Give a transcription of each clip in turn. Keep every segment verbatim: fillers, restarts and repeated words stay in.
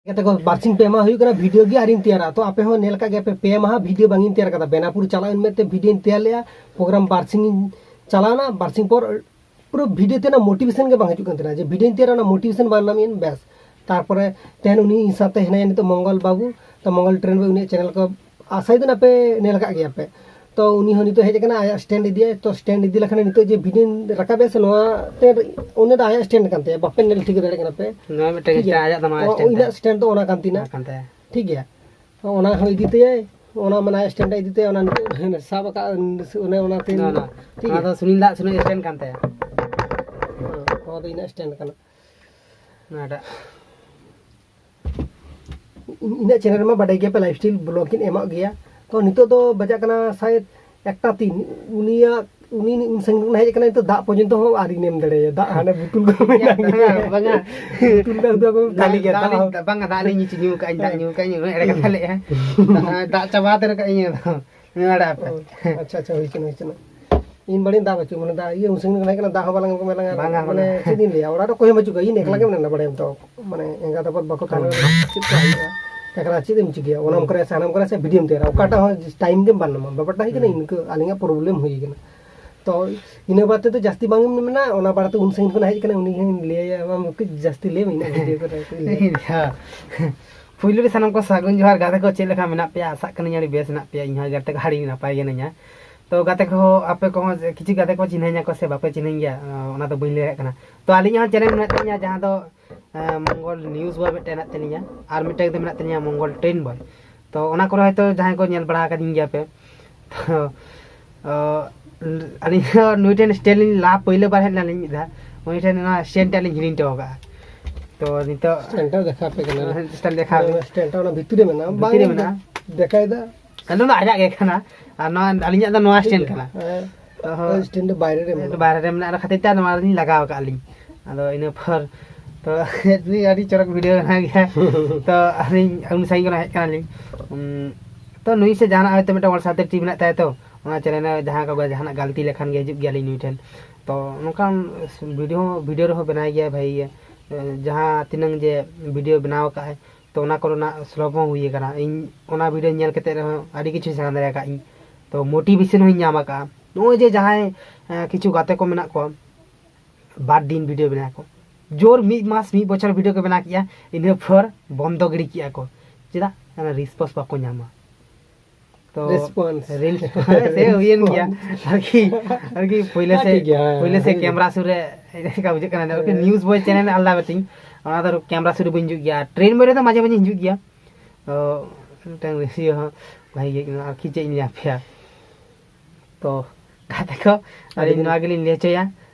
ᱜᱟᱛᱮ ᱠᱚ, ᱵᱟᱨᱥᱤᱧ ᱯᱮ ᱢᱟᱦᱟ ᱦᱩᱭᱩᱜ ᱠᱟᱱᱟ ᱵᱷᱤᱰᱤᱭᱳ ᱜᱮ ᱟᱹᱣᱨᱤᱧ ᱛᱮᱭᱟᱨᱟ᱾ ᱛᱚ ᱟᱯᱮ ᱦᱚᱸ ᱧᱮᱞ ᱠᱟᱜ ᱜᱮᱭᱟ ᱯᱮ, ᱯᱮ ᱢᱟᱦᱟ ᱵᱷᱤᱰᱤᱭᱳ ᱵᱟᱝ ᱤᱧ ᱛᱮᱭᱟᱨ ᱠᱟᱫᱟ᱾ ᱵᱮᱱᱟᱯᱩᱨ ᱪᱟᱞᱟᱣ ᱤᱧ ᱢᱮᱱᱛᱮ ᱵᱷᱤᱰᱤᱭᱳᱧ ᱛᱮᱭᱟᱨ ᱞᱮᱜᱼᱟ, ᱯᱨᱳᱜᱨᱟᱢ ᱵᱟᱨᱥᱤᱧ ᱤᱧ ᱪᱟᱞᱟᱣᱱᱟ, ᱵᱟᱨᱥᱤᱧ ᱯᱚᱨ ᱯᱩᱨᱟᱹ ᱵᱷᱤᱰᱤᱭᱳ ᱛᱮ ᱚᱱᱟ ᱢᱳᱴᱤᱵᱷᱮᱥᱚᱱ ᱜᱮ ᱵᱟᱝ ᱦᱤᱡᱩᱜ ᱠᱟᱱ ᱛᱟᱦᱮᱱᱟ, ᱡᱮ ᱵᱷᱤᱰᱤᱭᱳᱧ ᱛᱮᱭᱟᱨᱟ ᱚᱱᱟ ᱢᱳᱴᱤᱵᱷᱮᱥᱚᱱ ᱵᱟᱝ ᱧᱟᱢ ᱮᱱ ᱵᱮᱥ᱾ ᱛᱟᱨᱯᱚᱨᱮ ᱛᱮᱦᱮᱧ ᱩᱱᱤ ᱤᱧ ᱥᱟᱶᱛᱮ ᱦᱮᱱᱟᱭᱟ ᱱᱤᱛᱚᱜ ᱢᱚᱝᱜᱚᱞ ᱵᱟᱹᱵᱩ, ᱛᱚ ᱢᱚᱝᱜᱚᱞ ᱴᱨᱮᱱ ᱵᱟᱹᱵᱩ ᱩᱱᱤᱭᱟᱜ ᱪᱮᱱᱮᱞ ᱠᱚ ᱟᱥᱟᱭ ᱫᱟᱹᱧ ᱟᱯᱮ ᱧᱮᱞ ᱠᱟᱜ ᱜᱮᱭᱟ ᱯᱮ᱾ ᱛᱚ ᱩᱱᱤ ᱦᱚᱸ ᱱᱤᱛᱚᱜ ᱦᱮᱡ ᱟᱠᱟᱱᱟ, ᱟᱭᱟᱜ ᱥᱴᱮᱱᱰ ᱤᱫᱤᱭᱟᱭ᱾ ᱛᱚ ᱥᱴᱮᱱᱰ ᱤᱫᱤ ᱞᱮᱠᱷᱟᱱ ᱱᱤᱛᱚᱜ ᱡᱮ ᱵᱷᱤᱰᱤᱭᱳᱧ ᱨᱟᱠᱟᱵᱮᱜᱼᱟ ᱥᱮ, ᱱᱚᱣᱟ ᱛᱮ ᱩᱱᱤ ᱫᱚ ᱟᱭᱟᱜ ᱥᱴᱮᱱᱰ ᱠᱟᱱ ᱛᱟᱭᱟ, ᱵᱟᱯᱮ ᱧᱮᱞ ᱴᱷᱤᱠ ᱫᱟᱲᱮᱭᱟᱜ ᱠᱟᱱᱟ ᱯᱮ᱾ ᱱᱚᱣᱟ ᱢᱤᱫᱴᱮᱱ ᱴᱷᱤᱠ ᱜᱮᱭᱟ? ᱥᱴᱮᱱᱰ, ᱟᱭᱟᱜ ᱫᱚ ᱢᱟᱨᱟᱝ ᱚ, ᱥᱴᱮᱱᱰ ᱤᱧᱟᱹᱜ ᱛᱟᱭᱟ᱾ ᱥᱴᱮᱱᱰ ᱫᱚ ᱚᱱᱟ ᱠᱟᱱ ᱛᱤᱧᱟ᱾ ᱚᱱᱟ ᱠᱟᱱ ᱛᱟᱭᱟ᱾ ᱴᱷᱤᱠ ᱜᱮᱭᱟ, ᱚᱱᱟ ᱦᱚᱸ ᱤᱫᱤ ᱛᱟᱭᱟᱭ, ᱚᱱᱟ ᱢᱟᱱᱮ ᱥᱴᱮᱱᱰ ᱮ ᱤᱫᱤ ᱛᱟᱭᱟ, ᱚᱱᱟ ᱱᱤᱛᱚᱜ ᱥᱟᱵ ᱟᱠᱟᱫ ᱚᱱᱮ ᱚᱱᱟ ᱛᱮ᱾ ᱱᱚᱣᱟ, ᱱᱚᱣᱟ, ᱴᱷᱤᱠ ᱱᱚᱣᱟ ᱜᱮᱭᱟ? ᱫᱚ ᱥᱩᱱᱤᱞ ᱫᱟᱜ ᱥᱩᱱᱤᱞ ᱥᱴᱮᱱᱰ ᱠᱟᱱ ᱛᱟᱭᱟ᱾ ᱦᱮᱸ, ᱱᱚᱣᱟ ᱫᱚ ᱤᱧᱟᱹᱜ ᱥᱴᱮᱱᱰ ᱠᱟᱱᱟ᱾ ᱱᱚᱣᱟᱴᱟᱜ᱾ ᱤᱧ-, ᱤᱧᱟᱹᱜ ᱪᱮᱱᱮᱞ ᱨᱮᱢᱟ ᱵᱟᱰᱟᱭ ᱜᱮᱭᱟ ᱯᱮ, ᱞᱟᱭᱤᱯᱷ ᱥᱴᱟᱭᱤᱞ ᱵᱞᱚᱜ ᱤᱧ ᱮᱢᱟᱜ ᱜᱮᱭᱟ᱾ ᱛᱚ ᱱᱤᱛᱚᱜ ᱫᱚ ᱵᱟᱡᱟᱜ ᱠᱟᱱᱟ ᱥᱟᱭᱮᱫ ᱮᱠᱴᱟ ᱛᱤᱱ᱾ ᱩᱱᱤᱭᱟᱜ, ᱩᱱᱤ ᱩᱱ ᱥᱟᱺᱜᱤᱧ ᱠᱷᱚᱱ ᱦᱮᱡ ᱟᱠᱟᱱᱟ, ᱱᱤᱛᱚᱜ ᱫᱟᱜ ᱯᱚᱨᱡᱚᱱᱛᱚ ᱦᱚᱸ ᱟᱹᱣᱨᱤᱧ ᱮᱢ ᱫᱟᱲᱮᱭᱟᱭᱟ᱾ ᱫᱟᱜ ᱦᱟᱱᱮ ᱵᱩᱛᱩᱞ ᱠᱚ ᱢᱮᱱᱟᱜ ᱜᱮᱭᱟ᱾ ᱵᱟᱝᱟ᱾ ᱵᱩᱛᱩᱞ ᱫᱟᱜ ᱩᱫᱩᱜ ᱟᱠᱚ ᱠᱟᱹᱞᱤ ᱜᱮᱭᱟ, ᱫᱟᱜ ᱫᱟᱜ ᱦᱚᱸ᱾ ᱞᱤᱧ, ᱵᱟᱝᱟ, ᱫᱟᱜ ᱞᱤᱧ ᱧᱩ ᱠᱟᱜ ᱟᱹᱧ, ᱫᱟᱜ ᱧᱩ ᱠᱟᱜ ᱟᱹᱧ, ᱩᱱᱟᱹᱜ ᱮᱲᱮ ᱠᱟᱛᱷᱟ ᱞᱟᱹᱭᱮᱜᱼᱟ᱾ ᱫᱟᱜ, ᱫᱟᱜ ᱪᱟᱵᱟ ᱩᱛᱟᱹᱨ ᱠᱟᱜ ᱟᱹᱧ ᱟᱫᱚ᱾ ᱱᱚᱣᱟ ᱟᱯᱮ᱾ ᱚ, ᱟᱪᱪᱷᱟ, ᱟᱪᱪᱷᱟ, ᱦᱩᱭ ᱠᱟᱱᱟ, ᱦᱩᱭ ᱠᱟᱱᱟ᱾ ᱤᱧ ᱵᱟᱹᱲᱤᱡ ᱫᱟᱜ ᱵᱟᱹᱪᱩᱜ, ᱢᱟᱱᱮ ᱫᱟᱜ ᱤᱭᱟᱹ ᱩᱱ ᱥᱟᱺᱜᱤᱧ ᱠᱷᱚᱱ ᱦᱮᱡ ᱠᱟᱱᱟ, ᱫᱟᱜ ᱦᱚᱸ ᱵᱟᱝ ᱮᱢ ᱠᱚ ᱢᱮᱞᱟᱝᱟ᱾ ᱵᱟᱝᱟ, ᱢᱟᱱᱮ ᱵᱟᱝᱟ᱾ ᱪᱮᱫ ᱤᱧ ᱞᱟᱹᱭᱟ, ᱚᱲᱟᱜ ᱨᱮ ᱚᱠᱚᱭ ᱦᱚᱸ ᱵᱟᱹᱪᱩᱜ ᱠᱚᱣᱟ, ᱤᱧ ᱮᱠᱞᱟ ᱜᱮ ᱦᱩᱸ᱾ ᱢᱮᱱᱟᱧᱟ ᱵᱟᱲᱟᱭᱟᱢ ᱛᱚ᱾ ᱢᱟᱱᱮ ᱮᱸᱜᱟᱛ ᱟᱯᱟᱛ ᱵᱟᱠᱚ ᱛᱟᱦᱮᱱᱟ, ᱦᱩᱸ᱾ ᱪᱮᱫ ᱠᱚ ᱦᱩᱭᱩᱜᱼᱟ? ᱮᱠᱞᱟ ᱪᱮᱫ ᱮᱢ ᱪᱤᱠᱟᱹᱭᱟ? ᱚᱱᱟ ᱦᱩᱸ᱾ ᱠᱚᱨᱮ ᱥᱮ ᱦᱟᱱᱟᱢ ᱠᱚᱨᱮ ᱥᱮ ᱵᱷᱤᱰᱤᱭᱳᱢ ᱛᱮᱭᱟᱨᱟ, ᱚᱠᱟᱴᱟᱜ ᱦᱚᱸ ᱴᱟᱭᱤᱢ ᱜᱮᱢ ᱵᱟᱝ ᱧᱟᱢᱟ᱾ ᱵᱮᱯᱟᱨᱴᱟ ᱦᱩᱭᱩᱜ ᱠᱟᱱᱟ ᱦᱩᱸ᱾ ᱤᱱᱠᱟᱹ, ᱟᱹᱞᱤᱧᱟᱜ ᱯᱨᱚᱵᱞᱮᱢ ᱦᱩᱭ ᱠᱟᱱᱟ᱾ ᱛᱚ ᱤᱱᱟᱹ ᱵᱟᱫ ᱛᱮᱫᱚ ᱡᱟᱹᱥᱛᱤ ᱵᱟᱝ ᱮᱢ ᱢᱮᱱᱟ, ᱚᱱᱟ ᱵᱟᱨᱮᱛᱮ ᱩᱱ ᱥᱟᱺᱜᱤᱧ ᱠᱷᱚᱱ ᱦᱮᱡ ᱠᱟᱱᱟ, ᱩᱱᱤ ᱜᱮᱧ ᱞᱟᱹᱭᱟᱭᱟ, ᱵᱟᱝ ᱠᱟᱹᱡ ᱡᱟᱹᱥᱛᱤ ᱞᱟᱹᱭ ᱢᱮ ᱤᱧᱟᱹᱜ ᱵᱷᱤᱰᱤᱭᱳ ᱠᱚᱨᱮ, ᱠᱟᱹᱡ ᱞᱟᱹᱭ ᱢᱮ᱾ ᱤᱧ ᱫᱚ ᱯᱩᱭᱞᱩ ᱨᱮ ᱥᱟᱱᱟᱢ ᱠᱚ ᱥᱟᱹᱜᱩᱱ ᱡᱚᱦᱟᱨ᱾ ᱜᱟᱛᱮ ᱠᱚ ᱪᱮᱫ ᱞᱮᱠᱟ ᱢᱮᱱᱟᱜ ᱯᱮᱭᱟ? ᱟᱥᱟᱜ ᱠᱟᱹᱱᱟᱹᱧ ᱟᱹᱰᱤ ᱵᱮᱥ ᱢᱮᱱᱟᱜ ᱯᱮᱭᱟ᱾ ᱤᱧ ᱦᱚᱸ ᱜᱟᱛᱮ ᱠᱚ ᱟᱹᱰᱤ ᱱᱟᱯᱟᱭ ᱜᱮ ᱢᱤᱱᱟᱹᱧᱟ᱾ ᱛᱚ ᱜᱟᱛᱮ ᱠᱚᱦᱚᱸ, ᱟᱯᱮ ᱠᱚᱦᱚᱸ ᱠᱤᱪᱷᱩ ᱜᱟᱛᱮ ᱠᱚ ᱪᱤᱱᱦᱟᱹᱧᱟ ᱠᱚ ᱥᱮ ᱵᱟᱯᱮ ᱪᱤᱱᱦᱟᱹᱧ ᱜᱮᱭᱟ, ᱚᱱᱟ ᱫᱚ ᱵᱟᱹᱧ ᱞᱟᱹᱭ ᱫᱟᱲᱮᱭᱟᱜ ᱠᱟᱱᱟ᱾ ᱛᱚ ᱟᱹᱞᱤᱧᱟᱜ ᱦᱚᱸ ᱪᱮᱱᱮᱞ ᱢᱮᱱᱟᱜ ᱛᱟᱹᱞᱤᱧᱟ, ᱡᱟᱦᱟᱸ ᱫᱚ, ᱮᱸ, ᱢᱚᱝᱜᱚᱞ ᱱᱤᱭᱩᱡᱽ ᱵᱚᱭ ᱢᱤᱫᱴᱮᱱ ᱢᱮᱱᱟᱜ ᱛᱟᱹᱞᱤᱧᱟ, ᱟᱨ ᱢᱤᱫᱴᱮᱱ ᱫᱚ ᱢᱮᱱᱟᱜ ᱛᱟᱹᱞᱤᱧᱟ ᱢᱚᱝᱜᱚᱞ ᱴᱨᱮᱱ ᱵᱚᱭ᱾ ᱛᱚ ᱚᱱᱟ ᱠᱚᱨᱮ ᱦᱚᱭᱛᱳ ᱡᱟᱦᱟᱸᱭ ᱠᱚ ᱧᱮᱞ ᱵᱟᱲᱟ ᱟᱠᱟᱫᱤᱧ ᱜᱮᱭᱟ ᱯᱮ᱾ ᱛᱚ, ᱚ, ᱟᱹᱞᱤᱧ ᱫᱚ ᱱᱩᱭ ᱴᱷᱮᱱ ᱥᱴᱮᱱᱰ ᱞᱤᱧ ᱞᱟᱦᱟ ᱯᱳᱭᱞᱳ ᱵᱟᱨ ᱦᱮᱡ ᱞᱮᱱᱟᱞᱤᱧ ᱢᱤᱫ ᱫᱷᱟᱣ, ᱩᱱᱤ ᱴᱷᱮᱱ ᱱᱚᱣᱟ ᱥᱴᱮᱱᱰ ᱴᱟᱜ ᱞᱤᱧ ᱦᱤᱲᱤᱧ ᱦᱚᱴᱚ ᱟᱠᱟᱫᱼᱟ᱾ ᱛᱚ ᱱᱤᱛᱚᱜ ᱥᱴᱮᱱᱰ ᱴᱟᱜ ᱫᱮᱠᱷᱟᱣ ᱟᱯᱮ ᱠᱟᱱᱟ᱾ ᱦᱮᱸ, ᱥᱴᱮᱱᱰ ᱫᱮᱠᱷᱟᱣ ᱚᱱᱟ ᱟᱹᱞᱤᱧ᱾ ᱥᱴᱮᱱᱰ ᱴᱟᱜ ᱚᱱᱟ ᱵᱷᱤᱛᱤᱨ ᱨᱮ ᱢᱮᱱᱟᱜᱼᱟ᱾ ᱵᱷᱤᱛᱤᱨ ᱨᱮ ᱵᱟᱝ ᱢᱮᱱᱟᱜᱼᱟ᱾ ᱫᱮᱠᱷᱟᱭᱮᱫᱟ᱾ ᱟᱫᱚ ᱚᱱᱟ ᱟᱡᱟᱜ ᱜᱮ ᱠᱟᱱᱟ, ᱟᱨ ᱱᱚᱣᱟ ᱟᱹᱞᱤᱧᱟᱜ ᱫᱚ ᱱᱚᱣᱟ ᱴᱷᱤᱠ ᱥᱴᱮᱱᱰ ᱜᱮᱭᱟ᱾ ᱠᱟᱱᱟ᱾ ᱦᱮᱸ᱾ ᱚ ᱦᱚᱸ᱾ ᱥᱴᱮᱱᱰ ᱫᱚ ᱵᱟᱭᱨᱮ ᱨᱮ ᱢᱮᱱᱟᱜᱼᱟ᱾ ᱵᱟᱭᱨᱮ ᱨᱮ ᱢᱮᱱᱟᱜ ᱠᱷᱟᱹᱛᱤᱨ ᱛᱮ ᱱᱚᱣᱟ ᱨᱮᱞᱤᱧ ᱞᱟᱜᱟᱣ ᱟᱠᱟᱫ ᱞᱤᱧ᱾ ᱟᱫᱚ ᱤᱱᱟᱹ ᱯᱚᱨ ᱛᱚ ᱱᱩᱭ ᱟᱹᱰᱤ ᱪᱚᱨᱚᱠ ᱵᱷᱤᱰᱤᱭᱳ ᱵᱮᱱᱟᱣ ᱜᱮᱭᱟ᱾ ᱛᱚ ᱟᱹᱞᱤᱧ ᱩᱱ ᱥᱟᱺᱜᱤᱧ ᱠᱷᱚᱱ ᱦᱮᱡ ᱠᱟᱱᱟᱞᱤᱧ᱾ ᱩᱢ, ᱛᱚ ᱱᱩᱭ ᱥᱮ ᱡᱟᱦᱟᱱᱟᱜ ᱦᱚᱭᱛᱳ ᱢᱤᱫᱴᱟᱝ WhatsApp ᱛᱮ ᱴᱤᱢ ᱢᱮᱱᱟᱜ ᱛᱟᱭᱟ, ᱛᱚ ᱚᱱᱟ ᱪᱮᱱᱮᱞ ᱨᱮ ᱡᱟᱦᱟᱸ ᱠᱚ ᱡᱟᱦᱟᱱᱟᱜ ᱜᱟᱹᱞᱛᱤ ᱞᱮᱠᱷᱟᱱ ᱜᱮ ᱦᱤᱡᱩᱜ ᱜᱮᱭᱟᱞᱤᱧ ᱱᱩᱭ ᱴᱷᱮᱱ᱾ ᱛᱚ ᱱᱚᱝᱠᱟᱱ ᱵᱷᱤᱰᱤᱭᱳ, ᱵᱷᱤᱰᱤᱭᱳ ᱨᱮᱦᱚᱸ ᱵᱮᱱᱟᱣ ᱜᱮᱭᱟ ᱵᱷᱟᱹᱜᱤ ᱜᱮ᱾ ᱡᱟᱦᱟᱸ ᱛᱤᱱᱟᱹᱝ ᱡᱮ ᱵᱷᱤᱰᱤᱭᱳ ᱵᱮᱱᱟᱣ ᱟᱠᱟᱫ ᱟᱭ, ᱛᱚ ᱚᱱᱟ ᱠᱚᱨᱮᱱᱟᱜ ᱥᱞᱚᱵ ᱦᱚᱸ ᱦᱩᱭ ᱟᱠᱟᱱᱟ᱾ ᱤᱧ ᱚᱱᱟ ᱵᱷᱤᱰᱤᱭᱳ ᱧᱮᱞ ᱠᱟᱛᱮ ᱨᱮᱦᱚᱸ ᱟᱹᱰᱤ ᱠᱤᱪᱷᱩ ᱥᱮᱬᱟ ᱫᱟᱲᱮ ᱟᱠᱟᱫ ᱤᱧ᱾ ᱛᱚ ᱢᱳᱴᱤᱵᱷᱮᱥᱚᱱ ᱦᱚᱸᱧ ᱧᱟᱢ ᱟᱠᱟᱫᱼᱟ᱾ ᱱᱚᱜᱼᱚᱭ ᱡᱮ ᱡᱟᱦᱟᱸᱭ ᱠᱤᱪᱷᱩ ᱜᱟᱛᱮ ᱠᱚ ᱢᱮᱱᱟᱜ ᱠᱚᱣᱟ, ᱵᱟᱨ ᱫᱤᱱ ᱵᱷᱤᱰᱤᱭᱳ ᱵᱮᱱᱟᱣ ᱠᱚ, ᱡᱳᱨ ᱢᱤᱫ ᱢᱟᱥ ᱢᱤᱫ ᱵᱚᱪᱷᱚᱨ ᱵᱷᱤᱰᱤᱭᱳ ᱠᱚ ᱵᱮᱱᱟᱣ ᱠᱮᱜᱼᱟ, ᱤᱱᱟᱹ ᱯᱚᱨ ᱵᱚᱱᱫᱚ ᱜᱤᱰᱤ ᱠᱮᱜᱼᱟ ᱠᱚ᱾ ᱪᱮᱫᱟᱜ? ᱨᱮᱥᱯᱚᱱᱥ ᱵᱟᱠᱚ ᱧᱟᱢᱟ᱾ ᱛᱚ ᱨᱮᱥᱯᱚᱱᱥ ᱨᱤᱞᱥ ᱥᱮ ᱦᱩᱭᱮᱱ ᱜᱮᱭᱟ ᱟᱨᱠᱤ᱾ ᱟᱨᱠᱤ ᱯᱳᱭᱞᱳ ᱥᱮ ᱴᱷᱤᱠ ᱜᱮᱭᱟ, ᱦᱮᱸ, ᱯᱳᱭᱞᱳ ᱥᱮ ᱦᱮᱸ᱾ ᱠᱮᱢᱨᱟ ᱥᱩᱨ ᱨᱮ ᱪᱮᱫ ᱞᱮᱠᱟ ᱵᱩᱡᱷᱟᱹᱜ ᱠᱟᱱᱟ, ᱱᱤᱭᱩᱡᱽ ᱵᱚᱭ ᱪᱮᱱᱮᱞ ᱟᱞᱟᱫᱟ ᱢᱤᱫᱴᱤᱝ, ᱚᱱᱟ ᱫᱚ ᱠᱮᱢᱨᱟ ᱥᱩᱨ ᱨᱮ ᱵᱟᱹᱧ ᱦᱤᱡᱩᱜ ᱜᱮᱭᱟ᱾ ᱴᱨᱮᱱ ᱵᱚᱭ ᱨᱮᱫᱚ ᱢᱟᱡᱷᱮ ᱢᱟᱡᱷᱮ ᱦᱤᱡᱩᱜ ᱜᱮᱭᱟ᱾ ᱛᱚ ᱢᱤᱫᱴᱟᱝ ᱤᱭᱟᱹ ᱦᱚᱸ ᱵᱷᱟᱜᱮ ᱜᱮ ᱟᱹᱭᱠᱟᱹᱜ ᱠᱟᱱᱟ᱾ ᱟᱨᱠᱤ ᱪᱮᱫ ᱤᱧ ᱞᱟᱹᱭ ᱟᱯᱮᱭᱟ, ᱛᱚ ᱜᱟᱛᱮ ᱠᱚ, ᱟᱹᱞᱤᱧ ᱱᱚᱣᱟ ᱜᱮᱞᱤᱧ ᱞᱟᱹᱭ ᱦᱚᱪᱚᱭᱟ,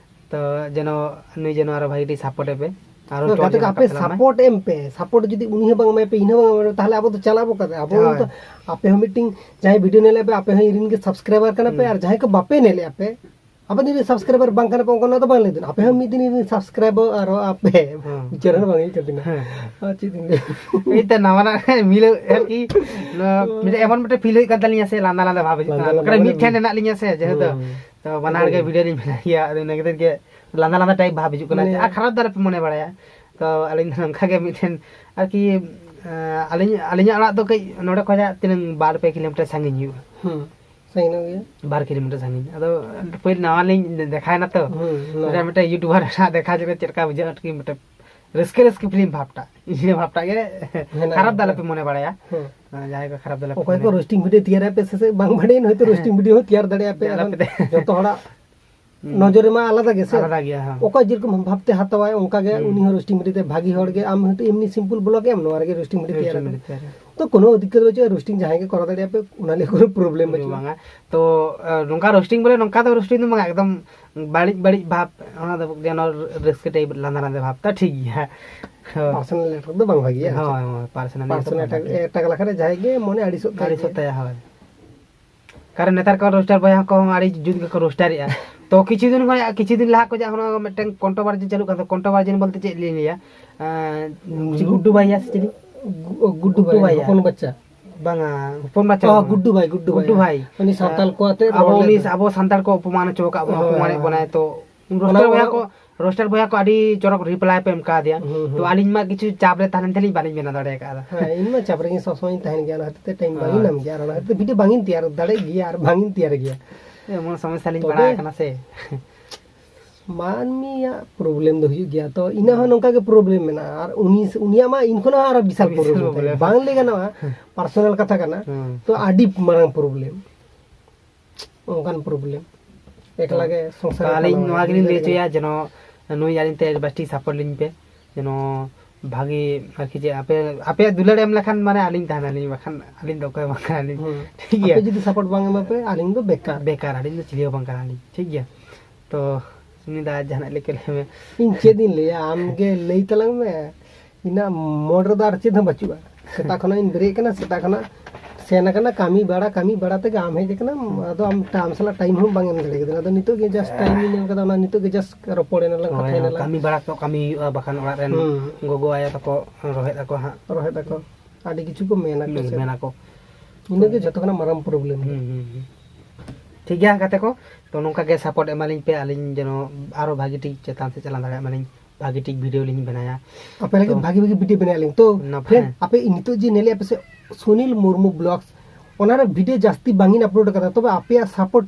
ᱛᱚ ᱡᱮᱱᱚ ᱱᱩᱭ ᱡᱮᱱᱚ ᱟᱨᱚ ᱵᱷᱟᱜᱮ ᱴᱷᱤᱠ ᱥᱟᱯᱳᱨᱴ ᱮ ᱯᱮ᱾ ᱟᱨᱚ ᱜᱟᱛᱮ ᱠᱚ, ᱟᱯᱮ ᱥᱟᱯᱳᱨᱴ ᱮᱢ ᱯᱮ᱾ ᱥᱟᱯᱳᱨᱴ ᱡᱩᱫᱤ ᱩᱱᱤ ᱦᱚᱸ ᱵᱟᱝ ᱮᱢᱟᱭ ᱯᱮ, ᱤᱧ ᱦᱚᱸ ᱵᱟᱝ ᱮᱢᱟᱭ ᱯᱮ, ᱛᱟᱦᱚᱞᱮ ᱟᱵᱚ ᱫᱚ ᱪᱟᱞᱟᱜ ᱟᱵᱚ ᱚᱠᱟᱛᱮ? ᱟᱵᱚ ᱦᱳᱭ᱾ ᱦᱚᱸ ᱛᱚ, ᱟᱯᱮ ᱦᱚᱸ ᱢᱤᱫᱴᱤᱝ ᱡᱟᱦᱟᱸᱭ ᱵᱷᱤᱰᱤᱭᱳ ᱧᱮᱞᱮᱫ ᱯᱮ, ᱟᱯᱮ ᱦᱚᱸ ᱤᱧ ᱨᱮᱱ ᱜᱮ ᱥᱟᱵᱥᱠᱨᱟᱭᱵᱟᱨ ᱠᱟᱱᱟ ᱯᱮ, ᱦᱩᱸ᱾ ᱟᱨ ᱡᱟᱦᱟᱸᱭ ᱠᱚ ᱵᱟᱯᱮ ᱧᱮᱞᱮᱫᱼᱟ ᱯᱮ, ᱟᱵᱮᱱ ᱡᱩᱫᱤ ᱥᱟᱵᱥᱠᱨᱟᱭᱵᱟᱨ ᱵᱟᱝ ᱠᱟᱱᱟ ᱯᱮ, ᱚᱱᱠᱟ ᱫᱚ ᱵᱟᱝ ᱞᱟᱹᱭ ᱫᱚ᱾ ᱟᱯᱮ ᱦᱚᱸ ᱢᱤᱫ ᱫᱤᱱ ᱨᱤᱱ ᱥᱟᱵᱥᱠᱨᱟᱭᱵᱟᱨ ᱟᱨᱚ ᱟᱯᱮ᱾ ᱦᱮᱸ᱾ ᱵᱤᱪᱟᱹᱨ ᱦᱚᱸ ᱵᱟᱝ ᱦᱩᱭᱩᱜ ᱠᱟᱱ ᱛᱤᱧᱟ᱾ ᱦᱮᱸ᱾ ᱟᱨ ᱪᱮᱫ ᱤᱧ ᱞᱟᱹᱭᱟ? ᱮᱭ ᱛᱚ ᱱᱟᱣᱟᱱᱟᱜ ᱢᱤᱞᱟᱹᱣ ᱟᱨᱠᱤ, ᱱᱚᱣᱟ ᱢᱤᱫᱴᱮᱡ ᱮᱢᱚᱱ ᱢᱤᱫᱴᱮᱡ ᱯᱷᱤᱞ ᱦᱩᱭᱩᱜ ᱠᱟᱱ ᱛᱟᱹᱞᱤᱧᱟ ᱥᱮ, ᱞᱟᱸᱫᱟ ᱞᱟᱸᱫᱟ ᱵᱷᱟᱵᱽ ᱦᱤᱡᱩᱜ ᱞᱟᱸᱫᱟ ᱠᱟᱱᱟ᱾ ᱞᱟᱸᱫᱟ ᱠᱟᱨᱚᱱ ᱢᱟᱱᱮ ᱢᱤᱫ ᱴᱷᱮᱱ ᱢᱮᱱᱟᱜ ᱞᱤᱧᱟ ᱥᱮ, ᱡᱮᱦᱮᱛᱩ᱾ ᱦᱩᱸ᱾ ᱛᱚ ᱵᱟᱱᱟ ᱦᱚᱲ ᱜᱮ ᱦᱩᱸ᱾ ᱵᱷᱤᱰᱤᱭᱳ ᱞᱤᱧ ᱵᱮᱱᱟᱣ ᱜᱮᱭᱟ, ᱟᱫᱚ ᱤᱱᱟᱹ ᱠᱷᱟᱹᱛᱤᱨ ᱜᱮ ᱞᱟᱸᱫᱟ ᱞᱟᱸᱫᱟ ᱴᱟᱭᱤᱯ ᱵᱷᱟᱵᱽ ᱦᱤᱡᱩᱜ ᱠᱟᱱᱟ᱾ ᱢᱟᱱᱮ ᱟᱨ ᱠᱷᱟᱨᱟᱯ ᱫᱚ ᱟᱞᱚᱯᱮ ᱢᱚᱱᱮ ᱵᱟᱲᱟᱭᱟ᱾ ᱛᱚ ᱟᱹᱞᱤᱧ ᱫᱚ ᱱᱚᱝᱠᱟ ᱜᱮ ᱢᱤᱫ ᱴᱷᱮᱱ ᱟᱨᱠᱤ, ᱟᱹᱞᱤᱧ, ᱟᱹᱞᱤᱧᱟᱜ ᱚᱲᱟᱜ ᱫᱚ ᱠᱟᱹᱡ ᱱᱚᱰᱮ ᱠᱷᱚᱱᱟᱜ ᱛᱤᱱᱟᱹᱝ ᱵᱟᱨ ᱯᱮ ᱠᱤᱞᱳᱢᱤᱴᱟᱨ ᱥᱟᱺᱜᱤᱧ ᱦᱩᱭᱩᱜᱼᱟ᱾ ᱦᱩᱸ᱾ ᱥᱟᱺᱜᱤᱧ ᱧᱚᱜ ᱜᱮᱭᱟ᱾ ᱵᱟᱨ ᱠᱤᱞᱳᱢᱤᱴᱟᱨ ᱥᱟᱺᱜᱤᱧ᱾ ᱟᱫᱚ ᱯᱟᱹᱦᱤᱞ ᱱᱟᱣᱟ ᱞᱤᱧ ᱫᱮᱠᱷᱟᱭᱮᱱᱟ ᱛᱚ᱾ ᱦᱩᱸ, ᱱᱟᱣᱟ᱾ ᱢᱤᱫᱴᱮᱱ ᱢᱤᱫᱴᱮᱱ YouTuber ᱥᱟᱶ ᱫᱮᱠᱷᱟ ᱡᱚᱝ ᱨᱮ ᱪᱮᱫ ᱞᱮᱠᱟ ᱵᱩᱡᱷᱟᱹᱜᱼᱟ, ᱟᱨᱠᱤ ᱢᱤᱫᱴᱮᱱ ᱨᱟᱹᱥᱠᱟᱹ ᱨᱟᱹᱥᱠᱟᱹ ᱯᱷᱤᱞᱢ ᱵᱷᱟᱵᱽᱴᱟᱜ, ᱤᱱᱟᱹ ᱵᱷᱟᱵᱽᱴᱟᱜ ᱜᱮ ᱦᱮᱱᱟᱜ ᱠᱷᱟᱨᱟᱯ ᱫᱚ ᱜᱮᱭᱟ᱾ ᱟᱞᱚᱯᱮ ᱢᱚᱱᱮ ᱵᱟᱲᱟᱭᱟ᱾ ᱦᱩᱸ᱾ ᱡᱟᱦᱟᱸᱭ ᱠᱚ ᱠᱷᱟᱨᱟᱯ ᱫᱚ ᱟᱞᱚᱯᱮ ᱚᱠᱚᱭ ᱠᱚ ᱢᱚᱱᱮᱭᱟ᱾ ᱨᱳᱥᱴᱤᱝ ᱵᱷᱤᱰᱤᱭᱳ ᱛᱮᱭᱟᱨ ᱟᱯᱮ ᱥᱮ ᱥᱮ ᱵᱟᱝ ᱵᱟᱰᱟᱭᱟᱹᱧ, ᱦᱚᱭᱛᱳ ᱨᱳᱥᱴᱤᱝ ᱵᱷᱤᱰᱤᱭᱳ ᱦᱚᱸ ᱛᱮᱭᱟᱨ ᱫᱟᱲᱮᱭᱟᱜᱼᱟ ᱯᱮ᱾ ᱟᱞᱚᱯᱮ ᱟᱫᱚ ᱛᱮ- ᱡᱚᱛᱚ ᱦᱚᱲᱟᱜ ᱦᱩᱸ᱾ ᱱᱚᱡᱚᱨ ᱨᱮᱢᱟ ᱟᱞᱟᱫᱟ ᱜᱮ ᱥᱮ᱾ ᱟᱞᱟᱫᱟ ᱜᱮᱭᱟ, ᱦᱮᱸ᱾ ᱚᱠᱚᱭ ᱡᱮᱨᱚᱠᱚᱢ ᱵᱷᱟᱵᱽᱛᱮ ᱦᱟᱛᱟᱣᱟᱭ, ᱚᱱᱠᱟ ᱜᱮ ᱦᱩᱸ᱾ ᱩᱱᱤ ᱦᱚᱸ ᱨᱳᱥᱴᱤᱝ ᱵᱷᱤᱰᱤᱭᱳ ᱛᱮ ᱵᱷᱟᱹᱜᱤ ᱦᱚᱲ ᱜᱮ, ᱟᱢ ᱦᱚᱭᱛᱳ ᱮᱢᱱᱤ ᱥᱤᱢᱯᱩᱞ ᱵᱞᱚᱜ ᱮᱢ, ᱱᱚᱣᱟ ᱨᱮᱜᱮ ᱨᱳᱥᱴᱤᱝ ᱵᱷᱤᱰᱤᱭᱳ ᱛᱮᱭᱟᱨ ᱨᱳᱥᱴᱤᱝ ᱟᱠᱟᱱᱟ᱾ ᱵᱷᱤᱰᱤᱭᱳ ᱛᱮᱭᱟᱨ᱾ ᱛᱚ ᱠᱳᱱᱳ ᱫᱤᱠᱠᱟᱛ ᱵᱟᱹᱪᱩᱜᱼᱟ, ᱨᱳᱥᱴᱤᱝ ᱡᱟᱦᱟᱸᱭ ᱜᱮ ᱠᱚᱨᱟᱣ ᱫᱟᱲᱮᱭᱟᱜᱼᱟ ᱯᱮ, ᱚᱱᱟ ᱱᱤᱭᱮ ᱠᱳᱱᱳ ᱯᱨᱚᱵᱞᱮᱢ ᱵᱟᱹᱪᱩᱜᱼᱟ᱾ ᱵᱟᱝᱟ᱾ ᱛᱚ, ᱮ, ᱱᱚᱝᱠᱟ ᱨᱳᱥᱴᱤᱝ ᱵᱚᱞᱮ ᱱᱚᱝᱠᱟ ᱫᱚ ᱨᱳᱥᱴᱤᱝ ᱫᱚ ᱵᱟᱝᱟ, ᱮᱠᱫᱚᱢ ᱵᱟᱹᱲᱤᱡ ᱵᱟᱹᱲᱤᱡ ᱵᱷᱟᱵᱽ, ᱚᱱᱟ ᱫᱚ ᱡᱮᱱᱚ ᱨᱟᱹᱥᱠᱟᱹ ᱴᱟᱭᱤᱯ ᱞᱟᱸᱫᱟ ᱞᱟᱸᱫᱟ ᱵᱷᱟᱵᱽ, ᱛᱟ ᱴᱷᱤᱠ ᱜᱮᱭᱟ᱾ ᱦᱳᱭ᱾ ᱯᱟᱨᱥᱚᱱᱟᱞ ᱮᱴᱟᱠ ᱫᱚ ᱵᱟᱝ ᱵᱷᱟᱜᱤᱭᱟ᱾ ᱦᱳᱭ, ᱦᱳᱭ, ᱯᱟᱨᱥᱚᱱᱟᱞ ᱯᱟᱨᱥᱚᱱᱟᱞ ᱫᱚ ᱵᱟᱝ ᱮᱴᱟᱠ, ᱵᱷᱟᱜᱮ᱾ ᱮᱴᱟᱠ ᱞᱮᱠᱷᱟᱱ ᱨᱮ ᱡᱟᱦᱟᱸᱭ ᱜᱮ ᱢᱚᱱᱮ ᱟᱹᱲᱤᱥᱚᱜ ᱛᱟᱭ ᱟᱹᱲᱤᱥᱚᱜ ᱜᱮᱭᱟ᱾ ᱛᱟᱭᱟ, ᱦᱳᱭ᱾ ᱠᱟᱨᱚᱱ ᱱᱮᱛᱟᱨ ᱠᱚ ᱨᱳᱥᱴᱟᱨ ᱵᱚᱭᱦᱟ ᱠᱚᱦᱚᱸ ᱟᱹᱰᱤ ᱡᱩᱛ ᱜᱮᱠᱚ ᱨᱳᱥᱴᱟᱨᱮᱜᱼᱟ᱾ ᱛᱚ ᱠᱤᱪᱷᱩ ᱫᱤᱱ ᱠᱷᱚᱱ, ᱠᱤᱪᱷᱩ ᱫᱤᱱ ᱞᱟᱦᱟ ᱠᱷᱚᱱᱟᱜ ᱦᱚᱸ ᱢᱤᱫᱴᱮᱱ ᱠᱚᱱᱴᱨᱳᱵᱷᱟᱨᱥᱤ ᱪᱟᱹᱞᱩᱜ ᱠᱟᱱ ᱛᱟᱠᱚᱣᱟ᱾ ᱠᱚᱱᱴᱨᱳᱵᱷᱟᱨᱥᱤ ᱵᱚᱞᱛᱮ ᱪᱮᱫ ᱞᱤᱧ ᱞᱟᱹᱭᱟ? ᱮᱸ, ᱪᱮᱫ ᱜᱩᱰᱩ ᱵᱷᱟᱭᱟ ᱥᱮ ᱪᱤᱞᱤ? ᱜᱩ-, ᱜᱩᱰᱩ ᱜᱩᱰᱩ ᱵᱷᱟᱭᱟ, ᱵᱷᱟᱭᱟ᱾ ᱦᱚᱯᱚᱱ ᱵᱟᱪᱪᱟ᱾ ᱵᱟᱝᱟ, ᱦᱚᱯᱚᱱ ᱵᱟᱪᱪᱟ ᱚ, ᱫᱚ ᱵᱟᱝᱟ᱾ ᱜᱩᱰᱩ ᱵᱷᱟᱭ, ᱜᱩᱰᱩ ᱜᱩᱰᱩ ᱵᱷᱟᱭ᱾ ᱵᱷᱟᱭ᱾ ᱩᱱᱤ ᱥᱟᱱᱛᱟᱲ ᱮᱸ, ᱠᱚ ᱟᱛᱮ ᱟᱵᱚ ᱨᱚᱲ ᱩᱱᱤ ᱞᱮᱫᱟ᱾ ᱟᱵᱚ ᱥᱟᱱᱛᱟᱲ ᱠᱚ ᱚᱯᱚᱢᱟᱱ ᱦᱚᱪᱚ ᱟᱠᱟᱫ ᱵᱚᱱᱟ, ᱦᱳᱭ, ᱚᱯᱚᱢᱟᱱᱮᱫ ᱦᱳᱭ᱾ ᱵᱚᱱᱟᱭ᱾ ᱛᱚ ᱚᱱᱟ ᱨᱳᱥᱴᱟᱨ ᱵᱚᱭᱦᱟ ᱚᱱᱟ ᱠᱚ ᱨᱳᱥᱴᱟᱨ ᱵᱚᱭᱦᱟ ᱠᱚ ᱟᱹᱰᱤ ᱪᱚᱨᱚᱠ ᱨᱤᱯᱞᱟᱭ ᱯᱮ ᱮᱢ ᱠᱟᱣᱫᱮᱭᱟ᱾ ᱦᱩᱸ, ᱦᱩᱸ᱾ ᱛᱚ ᱟᱹᱞᱤᱧ ᱢᱟ ᱠᱤᱪᱷᱩ ᱪᱟᱯ ᱨᱮ ᱛᱟᱦᱮᱸ ᱞᱮᱱ ᱛᱮᱞᱤᱧ ᱵᱟᱹᱞᱤᱧ ᱵᱮᱱᱟᱣ ᱫᱟᱲᱮ ᱟᱠᱟᱫᱟ᱾ ᱦᱮᱸ, ᱤᱧ ᱢᱟ ᱪᱟᱯ ᱨᱮᱜᱮ ᱥᱚᱵ ᱥᱚᱢᱚᱭ ᱤᱧ ᱛᱟᱦᱮᱱ ᱜᱮᱭᱟ, ᱚᱱᱟ ᱠᱷᱟᱹᱛᱤᱨ ᱛᱮ ᱴᱟᱭᱤᱢ ᱵᱟᱝ ᱤᱧ ᱦᱳᱭ᱾ ᱧᱟᱢ ᱜᱮᱭᱟ, ᱟᱨ ᱚᱱᱟ ᱠᱷᱟᱹᱛᱤᱨ ᱛᱮ ᱵᱷᱤᱰᱤᱭᱳ ᱵᱟᱝ ᱤᱧ ᱛᱮᱭᱟᱨ ᱫᱟᱲᱮᱭᱟᱜ ᱜᱮᱭᱟ ᱟᱨ ᱵᱟᱝ ᱤᱧ ᱛᱮᱭᱟᱨ ᱜᱮᱭᱟ᱾ ᱮᱢᱚᱱ ᱥᱚᱢᱚᱥᱥᱟ ᱞᱤᱧ ᱛᱚᱵᱮ ᱯᱟᱲᱟᱣ ᱟᱠᱟᱱᱟ ᱥᱮ᱾ ᱢᱟᱹᱱᱢᱤᱭᱟᱜ ᱯᱨᱚᱵᱞᱮᱢ ᱫᱚ ᱦᱩᱭᱩᱜ ᱜᱮᱭᱟ, ᱛᱚ ᱤᱱᱟᱹ ᱦᱚᱸ ᱦᱩᱸ᱾ ᱱᱚᱝᱠᱟ ᱜᱮ ᱯᱨᱚᱵᱞᱮᱢ ᱢᱮᱱᱟᱜᱼᱟ, ᱟᱨ ᱩᱱᱤ, ᱩᱱᱤᱭᱟᱜ ᱢᱟ ᱤᱧ ᱠᱷᱚᱱ ᱦᱚᱸ ᱟᱨᱚ ᱵᱤᱥᱟᱞ ᱵᱤᱥᱟᱞ ᱯᱨᱚᱵᱞᱮᱢ ᱛᱟᱭ᱾ ᱯᱨᱚᱵᱞᱮᱢ᱾ ᱵᱟᱝ ᱞᱟᱹᱭ ᱜᱟᱱᱚᱜᱼᱟ, ᱦᱩᱸ᱾ ᱯᱟᱨᱥᱚᱱᱟᱞ ᱠᱟᱛᱷᱟ ᱠᱟᱱᱟ, ᱦᱩᱸ᱾ ᱛᱚ ᱟᱹᱰᱤ ᱢᱟᱨᱟᱝ ᱯᱨᱚᱵᱞᱮᱢ᱾ ᱚᱱᱠᱟᱱ ᱯᱨᱚᱵᱞᱮᱢ᱾ ᱮᱠᱞᱟ ᱛᱚ, ᱜᱮ ᱥᱚᱝᱥᱟᱨ ᱛᱚ ᱨᱮ ᱟᱹᱞᱤᱧ ᱠᱷᱟᱸᱰᱟᱣ ᱱᱚᱣᱟ ᱜᱮᱞᱤᱧ ᱞᱟᱹᱭ ᱫᱟᱲᱮᱭᱟᱜ ᱦᱚᱪᱚᱭᱟ, ᱠᱟᱱᱟ᱾ ᱡᱮᱱᱚ ᱱᱩᱭ ᱟᱹᱞᱤᱧ ᱛᱮ ᱵᱮᱥᱴᱷᱤᱠ ᱥᱟᱯᱳᱨᱴ ᱞᱤᱧ ᱯᱮ, ᱡᱮᱱᱚ ᱵᱷᱟᱜᱮ ᱟᱨᱠᱤ, ᱡᱮ ᱟᱯᱮ, ᱟᱯᱮᱭᱟᱜ ᱫᱩᱞᱟᱹᱲ ᱮᱢ ᱞᱮᱠᱷᱟᱱ ᱢᱟᱱᱮ ᱟᱹᱞᱤᱧ ᱛᱟᱦᱮᱱᱟᱞᱤᱧ, ᱵᱟᱠᱷᱟᱱ ᱟᱹᱞᱤᱧ ᱫᱚ ᱚᱠᱚᱭ ᱦᱚᱸ ᱵᱟᱝ ᱠᱟᱱᱟᱞᱤᱧ᱾ ᱦᱩᱸ᱾ ᱴᱷᱤᱠ ᱜᱮᱭᱟ? ᱟᱯᱮ ᱡᱩᱫᱤ ᱥᱟᱯᱳᱨᱴ ᱵᱟᱝ ᱮᱢᱟ ᱯᱮ, ᱟᱹᱞᱤᱧ ᱫᱚ ᱵᱮᱠᱟᱨ᱾ ᱵᱮᱠᱟᱨ, ᱟᱹᱞᱤᱧ ᱫᱚ ᱪᱤᱞᱤ ᱦᱚᱸ ᱵᱟᱝ ᱠᱟᱱᱟᱞᱤᱧ᱾ ᱴᱷᱤᱠ ᱜᱮᱭᱟ? ᱛᱚ ᱩᱱᱤ ᱫᱟ ᱡᱟᱦᱟᱱᱟᱜ ᱞᱟᱹᱭ ᱠᱮᱫ ᱞᱮ ᱢᱮ᱾ ᱤᱧ ᱪᱮᱫ ᱤᱧ ᱞᱟᱹᱭᱟ, ᱟᱢ ᱜᱮ ᱞᱟᱹᱭ ᱛᱟᱞᱟᱝ ᱢᱮ᱾ ᱤᱧᱟᱹᱜ ᱢᱚᱱ ᱨᱮᱫᱚ ᱟᱨ ᱪᱮᱫ ᱦᱚᱸ ᱵᱟᱹᱪᱩᱜᱼᱟ᱾ ᱥᱮᱛᱟᱜ ᱠᱷᱚᱱᱟᱜ ᱤᱧ ᱵᱮᱨᱮᱫ ᱠᱟᱱᱟ, ᱥᱮᱛᱟᱜ ᱠᱷᱚᱱᱟᱜ ᱥᱮᱱ ᱟᱠᱟᱱᱟ ᱠᱟᱹᱢᱤ ᱵᱟᱲᱟ, ᱠᱟᱹᱢᱤ ᱵᱟᱲᱟ ᱛᱮᱜᱮ ᱟᱢ ᱦᱮᱡ ᱟᱠᱟᱱᱟᱢ᱾ ᱟᱫᱚ ᱟᱢ, ᱟᱢ ᱥᱟᱞᱟᱜ ᱴᱟᱭᱤᱢ ᱦᱚᱸ ᱵᱟᱝ ᱮᱢ ᱫᱟᱲᱮ ᱠᱟᱫᱟ᱾ ᱟᱫᱚ ᱱᱤᱛᱚᱜ ᱜᱮ ᱡᱟᱥᱴ ᱴᱟᱭᱤᱢ ᱤᱧ ᱧᱟᱢ ᱠᱟᱫᱟ, ᱚᱱᱟ ᱱᱤᱛᱚᱜ ᱜᱮ ᱡᱟᱥᱴ ᱨᱚᱯᱚᱲ ᱮᱱᱟ ᱞᱟᱝ, ᱦᱳᱭ, ᱠᱟᱛᱷᱟ ᱮᱱᱟ ᱦᱳᱭ, ᱞᱟᱝ᱾ ᱠᱟᱹᱢᱤ ᱵᱟᱲᱟ ᱠᱚ ᱠᱟᱹᱢᱤ ᱦᱩᱭᱩᱜᱼᱟ, ᱵᱟᱠᱷᱟᱱ ᱚᱲᱟᱜ ᱨᱮᱱ ᱦᱩᱸ᱾ ᱜᱚᱜᱚ ᱟᱭᱳ ᱛᱟᱠᱚ ᱨᱚᱦᱮᱫ ᱟᱠᱚ ᱦᱟᱸᱜ᱾ ᱨᱚᱦᱮᱫ ᱟᱠᱚ, ᱟᱹᱰᱤ ᱠᱤᱪᱷᱩ ᱠᱚ ᱢᱮᱱᱟ ᱠᱚ ᱦᱩᱸ, ᱥᱮ᱾ ᱢᱮᱱᱟ ᱠᱚ᱾ ᱤᱱᱟᱹᱜᱮ ᱡᱷᱚᱛᱚ ᱠᱷᱚᱱᱟᱜ ᱢᱟᱨᱟᱝ ᱯᱨᱚᱵᱞᱮᱢ ᱫᱚ᱾ ᱦᱩᱸ, ᱦᱩᱸ, ᱦᱩᱸ᱾ ᱴᱷᱤᱠ ᱜᱮᱭᱟ ᱜᱟᱛᱮ ᱠᱚ, ᱛᱚ ᱱᱚᱝᱠᱟ ᱜᱮ ᱥᱟᱯᱳᱨᱴ ᱮᱢᱟᱞᱤᱧ ᱯᱮ, ᱟᱹᱞᱤᱧ ᱡᱮᱱᱚ ᱟᱨᱚ ᱵᱷᱟᱜᱤ ᱴᱷᱤᱠ ᱪᱮᱛᱟᱱ ᱥᱮᱫ ᱪᱟᱞᱟᱣ ᱫᱟᱲᱮᱭᱟᱜ ᱢᱟᱞᱤᱧ, ᱵᱷᱟᱜᱤ ᱴᱷᱤᱠ ᱵᱷᱤᱰᱤᱭᱳ ᱞᱤᱧ ᱵᱮᱱᱟᱭᱟ᱾ ᱟᱯᱮ ᱞᱟᱹᱜᱤᱫ ᱛᱚ ᱵᱷᱟᱜᱤ ᱵᱷᱟᱜᱤ ᱵᱷᱤᱰᱤᱭᱳ ᱵᱮᱱᱟᱣ ᱟᱞᱤᱧ᱾ ᱛᱚ ᱱᱟᱯᱟᱭ᱾ ᱯᱷᱨᱮᱱᱰ, ᱟᱯᱮ ᱱᱤᱛᱚᱜ ᱡᱮ ᱧᱮᱞᱮᱫ ᱟᱯᱮ ᱥᱮ ᱥᱩᱱᱤᱞ ᱢᱩᱨᱢᱩ ᱵᱞᱚᱜᱥ, ᱚᱱᱟᱨᱮ ᱵᱷᱤᱰᱤᱭᱳ ᱡᱟᱹᱥᱛᱤ ᱵᱟᱝ ᱤᱧ ᱟᱯᱞᱳᱰ ᱟᱠᱟᱫᱟ, ᱛᱚᱵᱮ ᱟᱯᱮᱭᱟᱜ ᱥᱟᱯᱳᱨᱴ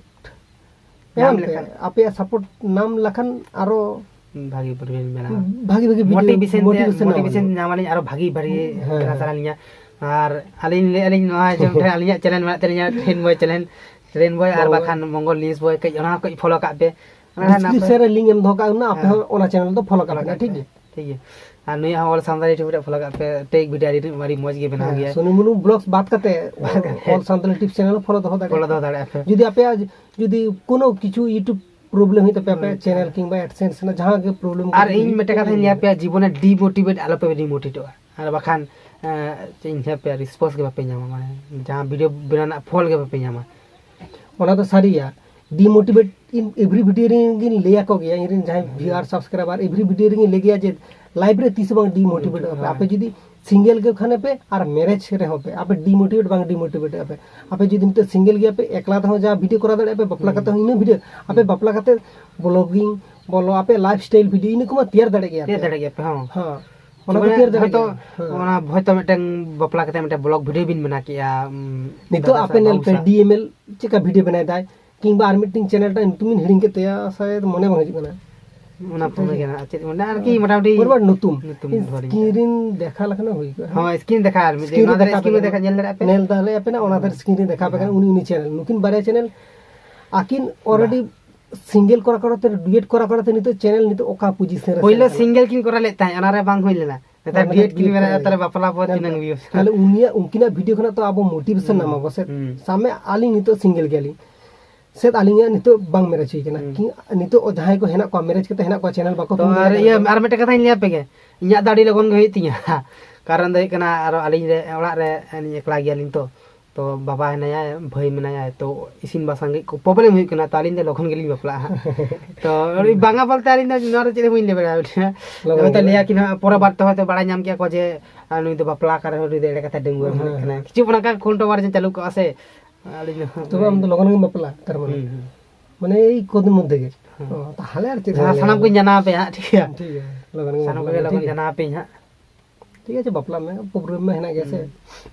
ᱧᱟᱢ ᱮᱢ ᱯᱮ, ᱞᱮᱠᱷᱟᱱ᱾ ᱟᱯᱮᱭᱟᱜ ᱥᱟᱯᱳᱨᱴ ᱧᱟᱢ ᱞᱮᱠᱷᱟᱱ ᱟᱨᱚ ᱵᱷᱟᱜᱤ ᱵᱷᱤᱰᱤᱭᱳ ᱵᱮᱱᱟᱣᱟ᱾ ᱵᱷᱟᱜᱤ ᱵᱷᱟᱜᱤ ᱵᱷᱤᱰᱤᱭᱳ, ᱢᱳᱴᱤᱵᱷᱮᱥᱚᱱ ᱛᱮ, ᱢᱳᱴᱤᱵᱷᱮᱥᱚᱱ ᱢᱳᱴᱤᱵᱷᱮᱥᱚᱱ ᱧᱟᱢᱟᱞᱤᱧ᱾ ᱧᱟᱢᱟᱞᱤᱧ, ᱟᱨᱚ ᱵᱷᱟᱜᱤ ᱵᱷᱟᱜᱤ ᱦᱮᱸ, ᱵᱮᱱᱟᱣ ᱦᱮᱸ᱾ ᱥᱟᱱᱟᱞᱤᱧᱟ᱾ ᱟᱨ ᱟᱹᱞᱤᱧ ᱞᱟᱹᱭᱮᱫᱼᱟ ᱞᱤᱧ, ᱱᱚᱣᱟ ᱡᱮ ᱢᱤᱫᱴᱮᱱ ᱟᱹᱞᱤᱧᱟᱜ ᱪᱮᱱᱮᱞ ᱢᱮᱱᱟᱜ ᱛᱟᱹᱞᱤᱧᱟ, ᱴᱨᱮᱱ ᱵᱚᱭ ᱪᱮᱱᱮᱞ, ᱴᱨᱮᱱ ᱵᱚᱭ ᱟᱨ ᱵᱟᱠᱷᱟᱱ ᱢᱚᱝᱜᱚᱞ ᱱᱤᱭᱩᱡᱽ ᱵᱚᱭ, ᱠᱟᱹᱡ ᱚᱱᱟ ᱦᱚᱸ ᱠᱟᱹᱡ ᱯᱷᱚᱞᱳ ᱠᱟᱜ ᱯᱮ᱾ ᱚᱱᱟ ᱰᱤᱥᱠᱨᱤᱯᱥᱚᱱ ᱨᱮ ᱞᱤᱝᱠ ᱮᱢ ᱫᱚᱦᱚ ᱠᱟᱜᱼᱟ, ᱚᱱᱟ ᱟᱯᱮ ᱦᱮᱸ᱾ ᱦᱚᱸ ᱚᱱᱟ ᱪᱮᱱᱮᱞ ᱫᱚ ᱯᱷᱚᱞᱳ ᱠᱟᱜ ᱯᱮ, ᱴᱷᱤᱠ ᱜᱮᱭᱟ? ᱴᱷᱤᱠ ᱜᱮᱭᱟ᱾ ᱟᱨ ᱱᱩᱭᱟᱜ ᱦᱚᱸ ᱚᱞ ᱥᱟᱱᱛᱟᱲᱤ ᱴᱩᱵᱮ ᱨᱮ ᱯᱷᱚᱞᱳ ᱠᱟᱜ ᱯᱮ, ᱴᱮᱠ ᱵᱷᱤᱰᱤᱭᱳ ᱟᱹᱰᱤ, ᱟᱹᱰᱤ ᱢᱚᱡᱽ ᱜᱮ ᱵᱮᱱᱟᱣ ᱦᱮᱸ, ᱜᱮᱭᱟᱭ᱾ ᱥᱩᱱᱤ ᱢᱩᱨᱢᱩ ᱵᱞᱚᱜᱥ ᱵᱟᱫ ᱠᱟᱛᱮ ᱵᱟᱫ ᱠᱟᱛᱮ᱾ ᱚᱞ ᱥᱟᱱᱛᱟᱲᱤ ᱴᱤᱯᱥ ᱪᱮᱱᱮᱞ ᱦᱚᱸ ᱯᱷᱚᱞᱳ ᱫᱚᱦᱚ ᱫᱟᱲᱮᱭᱟᱜᱼᱟ ᱯᱷᱚᱞᱳ ᱯᱮ᱾ ᱫᱚᱦᱚ ᱫᱟᱲᱮᱭᱟᱜᱼᱟ ᱯᱮ᱾ ᱡᱩᱫᱤ ᱟᱯᱮᱭᱟᱜ, ᱡᱩᱫᱤ ᱠᱳᱱᱳ ᱠᱤᱪᱷᱩ YouTube ᱯᱨᱚᱵᱞᱮᱢ ᱦᱩᱭᱩᱜ ᱛᱟᱯᱮᱭᱟ, ᱟᱯᱮᱭᱟᱜ ᱦᱩᱸ᱾ ᱪᱮᱱᱮᱞ ᱠᱤᱝᱵᱟ AdSense ᱨᱮᱱᱟᱜ ᱡᱟᱦᱟᱸ ᱜᱮ ᱯᱨᱚᱵᱞᱮᱢ ᱟᱨ ᱠᱚ ᱤᱧ ᱦᱩᱭᱩᱜ ᱢᱤᱫᱴᱮᱱ ᱠᱟᱛᱷᱟᱧ ᱛᱟᱯᱮᱭᱟ, ᱞᱟᱹᱭ ᱟᱯᱮᱭᱟ, ᱡᱤᱵᱚᱱ ᱨᱮ ᱰᱤᱢᱳᱴᱤᱵᱷᱮᱴ ᱟᱞᱚᱯᱮ ᱰᱤᱢᱳᱴᱤᱵᱷᱮᱴᱚᱜᱼᱟ᱾ ᱟᱨ ᱵᱟᱠᱷᱟᱱ, ᱮᱸ, ᱪᱮᱫ ᱤᱧ ᱞᱟᱹᱭ ᱟᱯᱮᱭᱟ, ᱨᱮᱥᱯᱚᱱᱥ ᱜᱮ ᱵᱟᱯᱮ ᱧᱟᱢᱟ, ᱢᱟᱱᱮ ᱡᱟᱦᱟᱸ ᱵᱷᱤᱰᱤᱭᱳ ᱵᱮᱱᱟᱣ ᱨᱮᱱᱟᱜ ᱯᱷᱚᱞ ᱜᱮ ᱵᱟᱯᱮ ᱧᱟᱢᱟ᱾ ᱚᱱᱟ ᱫᱚ ᱥᱟᱹᱨᱤᱭᱟ᱾ Demotivate in every video ᱨᱮᱜᱤᱧ ᱞᱟᱹᱭ ᱟᱠᱚ ᱜᱮᱭᱟ, ᱤᱧᱨᱮᱱ ᱡᱟᱦᱟᱸᱭ ᱦᱩᱸ᱾ Viewer, subscriber, every video ᱨᱮᱜᱤᱧ ᱞᱟᱹᱭ ᱜᱮᱭᱟ ᱡᱮ life ᱨᱮ ᱛᱤᱥ ᱦᱚᱸ ᱵᱟᱝ demotivate ᱦᱩᱸ, ᱟᱯᱮ᱾ ᱦᱳᱭ᱾ ᱟᱯᱮ ᱡᱩᱫᱤ single ᱜᱮ ᱠᱷᱟᱱ ᱯᱮ ᱟᱨ marriage ᱨᱮᱦᱚᱸ ᱯᱮ, ᱟᱯᱮ demotivate ᱵᱟᱝ demotivate ᱟᱯᱮ᱾ ᱟᱯᱮ ᱡᱩᱫᱤ ᱢᱤᱫᱴᱮᱱ single ᱜᱮᱭᱟ ᱯᱮ, ᱮᱠᱞᱟ ᱛᱮᱦᱚᱸ ᱡᱟᱦᱟᱸ video ᱠᱚᱨᱟᱣ ᱫᱟᱲᱮᱭᱟᱜᱼᱟ ᱯᱮ, ᱵᱟᱯᱞᱟ ᱦᱩᱸ᱾ ᱠᱟᱛᱮ ᱦᱚᱸ ᱤᱱᱟᱹ video, ᱟᱯᱮ ᱦᱩᱸ᱾ ᱵᱟᱯᱞᱟ ᱠᱟᱛᱮ vlogging, ᱵᱚᱞᱚ ᱟᱯᱮ ᱞᱟᱭᱤᱯᱷ ᱥᱴᱟᱭᱤᱞ ᱵᱷᱤᱰᱤᱭᱳ ᱤᱱᱟᱹ ᱠᱚᱢᱟ ᱛᱮᱭᱟᱨ ᱫᱟᱲᱮ ᱜᱮᱭᱟ ᱛᱮᱭᱟᱨ ᱯᱮ᱾ ᱫᱟᱲᱮ ᱜᱮᱭᱟ ᱯᱮ, ᱦᱚᱸ᱾ ᱦᱚᱸ᱾ ᱚᱱᱟ ᱠᱚ ᱢᱟᱱᱮ ᱛᱮᱭᱟᱨ ᱫᱟᱲᱮ ᱦᱚᱭᱛᱳ ᱜᱮᱭᱟ᱾ ᱦᱮᱸ᱾ ᱚᱱᱟ ᱦᱚᱭᱛᱳ ᱢᱤᱫᱴᱟᱝ ᱵᱟᱯᱞᱟ ᱠᱟᱛᱮ ᱢᱤᱫᱴᱟᱝ ᱵᱞᱚᱜ ᱵᱷᱤᱰᱤᱭᱳ ᱵᱤᱱ ᱵᱮᱱᱟᱣ ᱠᱮᱜᱼᱟ, ᱩᱢ, ᱱᱤᱛᱚᱜ ᱫᱟᱫᱟ ᱟᱯᱮ ᱥᱟᱶ ᱧᱮᱞ ᱵᱟᱹᱦᱩ ᱯᱮ ᱥᱟᱶ᱾ ᱰᱤ ᱮᱢ ᱮᱞ ᱪᱮᱫᱠᱟ ᱵᱷᱤᱰᱤᱭᱳ ᱵᱮᱱᱟᱣ ᱫᱟᱭ, ᱠᱤᱝᱵᱟ ᱟᱨ ᱢᱤᱫᱴᱤᱝ ᱪᱮᱱᱮᱞ ᱴᱟᱜ ᱧᱩᱛᱩᱢ ᱤᱧ ᱦᱤᱲᱤᱧ ᱠᱮᱫ ᱛᱟᱭᱟ, ᱥᱟᱭᱮᱫ ᱢᱚᱱᱮ ᱵᱟᱝ ᱦᱤᱡᱩᱜ ᱠᱟᱱᱟ᱾ ᱚᱱᱟ ᱯᱷᱳᱱ ᱨᱮᱜᱮ ᱦᱟᱸᱜ ᱪᱮᱫ ᱢᱟᱱᱮ ᱟᱨᱠᱤ ᱢᱚᱴᱟᱢᱩᱴᱤ ᱯᱚᱨᱤᱵᱟᱨ ᱧᱩᱛᱩᱢ᱾ ᱧᱩᱛᱩᱢ ᱤᱧ ᱫᱚᱦᱚ ᱞᱤᱧ ᱥᱠᱨᱤᱱ ᱨᱤᱧ ᱫᱮᱠᱷᱟ ᱞᱮᱠᱷᱟᱱ ᱦᱩᱭ ᱠᱚᱜᱼᱟ᱾ ᱦᱚᱸ, ᱥᱠᱨᱤᱱ ᱫᱮᱠᱷᱟ ᱟᱨ ᱢᱤᱫ ᱥᱠᱨᱤᱱ ᱚᱱᱟ ᱨᱮ ᱫᱮᱠᱷᱟ ᱥᱠᱨᱤᱱ ᱯᱮ ᱫᱮᱠᱷᱟ ᱧᱮᱞ ᱫᱟᱲᱮᱭᱟᱜᱼᱟ ᱯᱮ? ᱧᱮᱞ ᱫᱟᱲᱮᱭᱟᱜᱼᱟ ᱯᱮ ᱱᱟ, ᱚᱱᱟ ᱫᱷᱟᱨᱮ ᱦᱮᱸ᱾ ᱥᱠᱨᱤᱱ ᱨᱮ ᱫᱮᱠᱷᱟ ᱯᱮ ᱠᱟᱱᱟ, ᱦᱮᱸ᱾ ᱩᱱᱤ, ᱩᱱᱤ ᱪᱮᱱᱮᱞ᱾ ᱱᱩᱠᱤᱱ ᱵᱟᱨᱭᱟ ᱪᱮᱱᱮᱞ ᱟᱹᱠᱤᱱ ᱵᱟ᱾ ᱚᱞᱨᱮᱰᱤ ᱥᱤᱝᱜᱮᱞ ᱠᱚᱨᱟ ᱠᱚᱨᱟ ᱛᱮ, ᱰᱩᱭᱮᱴ ᱠᱚᱨᱟ ᱠᱚᱨᱟ ᱛᱮ ᱱᱤᱛᱚᱜ ᱪᱮᱱᱮᱞ ᱱᱤᱛᱚᱜ ᱚᱠᱟ ᱯᱚᱡᱤᱥᱚᱱ ᱨᱮ ᱯᱳᱭᱞᱳ ᱥᱮᱱ ᱠᱟᱱᱟ? ᱥᱤᱝᱜᱮᱞ ᱠᱤᱱ ᱠᱚᱨᱟᱣ ᱞᱮᱫ ᱛᱟᱦᱮᱸᱫ, ᱚᱱᱟ ᱨᱮ ᱵᱟᱝ ᱦᱩᱭ ᱞᱮᱱᱟ᱾ ᱱᱮᱛᱟᱨ ᱦᱮᱸ, ᱰᱩᱭᱮᱴ ᱠᱤᱱ ᱰᱩᱭᱮᱴ ᱵᱮᱱᱟᱣ ᱠᱚᱨᱟ ᱮᱫᱟ, ᱛᱟᱦᱞᱮ ᱞᱮᱱᱟ᱾ ᱵᱟᱯᱞᱟ ᱯᱚᱨ ᱦᱮᱸ, ᱛᱤᱱᱟᱹᱝ ᱵᱤᱭᱩᱥ ᱛᱟᱦᱞᱮ ᱢᱮᱱᱟᱜᱼᱟ? ᱩᱱᱤᱭᱟᱜ, ᱩᱱᱠᱤᱱᱟᱜ ᱵᱷᱤᱰᱤᱭᱳ ᱠᱷᱚᱱᱟᱜ ᱛᱚ ᱟᱵᱚ ᱢᱳᱴᱤᱵᱷᱮᱥᱚᱱ ᱦᱩᱸ᱾ ᱧᱟᱢᱟ ᱵᱚᱥᱮ᱾ ᱦᱩᱸ᱾ ᱥᱟᱵ ᱢᱮ ᱟᱹᱞᱤᱧ ᱱᱤᱛᱚᱜ ᱥᱤᱝᱜᱮᱞ ᱜᱮᱭᱟᱞᱤᱧ, ᱥᱮᱫ ᱟᱹᱞᱤᱧᱟᱜ ᱱᱤᱛᱚᱜ ᱵᱟᱝ ᱢᱮᱨᱮᱡᱽ ᱦᱩᱭ ᱠᱟᱱᱟ᱾ ᱦᱩᱸ᱾ ᱠᱤ-, ᱱᱤᱛᱚᱜ ᱡᱟᱦᱟᱸᱭ ᱠᱚ ᱦᱮᱱᱟᱜ ᱠᱚᱣᱟ, ᱢᱮᱨᱮᱡᱽ ᱠᱟᱛᱮ ᱦᱮᱱᱟᱜ ᱠᱚᱣᱟ, ᱪᱮᱱᱮᱞ ᱵᱟᱠᱚ ᱛᱚ ᱯᱩᱨᱟᱹᱣ ᱟᱨ ᱫᱟᱲᱮ ᱤᱭᱟᱹ, ᱠᱟᱫᱟ᱾ ᱟᱨ ᱢᱤᱫᱴᱮᱱ ᱠᱟᱛᱷᱟᱧ ᱞᱟᱹᱭ ᱟᱯᱮ ᱜᱮ, ᱤᱧᱟᱹᱜ ᱫᱚ ᱟᱹᱰᱤ ᱞᱚᱜᱚᱱ ᱜᱮ ᱦᱩᱭᱩᱜ ᱛᱤᱧᱟ᱾ ᱠᱟᱨᱚᱱ ᱫᱚ ᱦᱩᱭᱩᱜ ᱠᱟᱱᱟ, ᱟᱨᱚ ᱟᱹᱞᱤᱧ ᱨᱮ, ᱚᱲᱟᱜ ᱨᱮ ᱟᱹᱞᱤᱧ ᱮᱠᱞᱟ ᱜᱮᱭᱟᱞᱤᱧ ᱛᱚ᱾ ᱛᱚ ᱵᱟᱵᱟ ᱦᱮᱱᱟᱭᱟ, ᱵᱷᱟᱹᱭ ᱢᱮᱱᱟᱭᱟ, ᱛᱚ ᱤᱥᱤᱱ ᱵᱟᱥᱟᱝ ᱜᱮ ᱠᱚ problem ᱦᱩᱭᱩᱜ ᱠᱟᱱᱟ, ᱛᱚ ᱟᱹᱞᱤᱧ ᱫᱚ ᱞᱚᱜᱚᱱ ᱜᱮᱞᱤᱧ ᱵᱟᱯᱞᱟᱜᱼᱟ ᱦᱟᱸᱜ᱾ ᱛᱚ ᱟᱹᱞᱤᱧ ᱵᱟᱝᱟ ᱵᱚᱞᱛᱮ ᱟᱹᱞᱤᱧ ᱫᱚ ᱱᱚᱣᱟ ᱨᱮ ᱪᱮᱫ ᱦᱚᱸ ᱵᱟᱹᱧ ᱞᱟᱹᱭ ᱵᱟᱲᱟᱭᱟ᱾ ᱞᱚᱜᱚᱱ ᱦᱚᱭᱛᱳ ᱜᱮ᱾ ᱞᱟᱹᱭᱟ ᱠᱤᱱ ᱦᱟᱸᱜ, ᱯᱚᱨᱮ ᱵᱟᱨ ᱛᱮ ᱦᱚᱭᱛᱳ ᱵᱟᱲᱟᱭ ᱧᱟᱢ ᱠᱮᱭᱟ ᱠᱚ ᱡᱮ, ᱟᱨ ᱱᱩᱭ ᱫᱚ ᱵᱟᱯᱞᱟ ᱟᱠᱟᱱ ᱨᱮᱦᱚᱸ ᱱᱩᱭ ᱫᱚ ᱮᱲᱮ ᱠᱟᱛᱷᱟ ᱰᱟᱺᱜᱩᱣᱟᱹ ᱦᱮᱸ, ᱨᱮ ᱢᱮᱱᱟᱜ ᱠᱤᱱᱟ᱾ ᱦᱮᱸ᱾ ᱠᱤᱪᱷᱩ ᱚᱱᱠᱟ ᱠᱚ controversy ᱪᱟᱹᱞᱩ ᱠᱚᱜᱼᱟ ᱥᱮ, ᱟᱹᱞᱤᱧ ᱫᱚ ᱛᱚᱵᱮ ᱟᱢ ᱫᱚ ᱞᱚᱜᱚᱱ ᱜᱮᱢ ᱵᱟᱯᱞᱟᱜᱼᱟ, ᱛᱟᱨ ᱢᱟᱱᱮ? ᱦᱩᱸ, ᱦᱩᱸ᱾ ᱢᱟᱱᱮ ᱮᱭ ᱠᱚᱫᱤᱱ ᱢᱚᱫᱽᱫᱷᱮ ᱜᱮ᱾ ᱦᱩᱸ᱾ ᱚ, ᱛᱟᱦᱞᱮ ᱟᱨ ᱪᱮᱫ ᱦᱚᱸ ᱡᱟᱦᱟᱸ ᱵᱟᱝ ᱥᱟᱱᱟᱢ ᱞᱟᱹᱭᱟ᱾ ᱠᱚᱧ ᱡᱟᱱᱟᱣ ᱟᱯᱮᱭᱟ ᱦᱟᱸᱜ, ᱴᱷᱤᱠ ᱜᱮᱭᱟ? ᱴᱷᱤᱠ ᱜᱮᱭᱟ᱾ ᱞᱚᱜᱚᱱ ᱜᱮ ᱥᱟᱱᱟᱢ ᱵᱟᱯᱞᱟ ᱠᱚᱜᱮ ᱞᱮ, ᱞᱚᱜᱚᱱ ᱴᱷᱤᱠ ᱜᱮᱭᱟ? ᱡᱟᱱᱟᱣ ᱟᱯᱮᱭᱟᱹᱧ ᱦᱟᱸᱜ᱾ ᱴᱷᱤᱠ ᱟᱪᱷᱮ, ᱵᱟᱯᱞᱟᱜ ᱢᱮ, problem ᱢᱟ ᱦᱮᱱᱟᱜ ᱜᱮᱭᱟ ᱥᱮ᱾ ᱦᱩᱸ᱾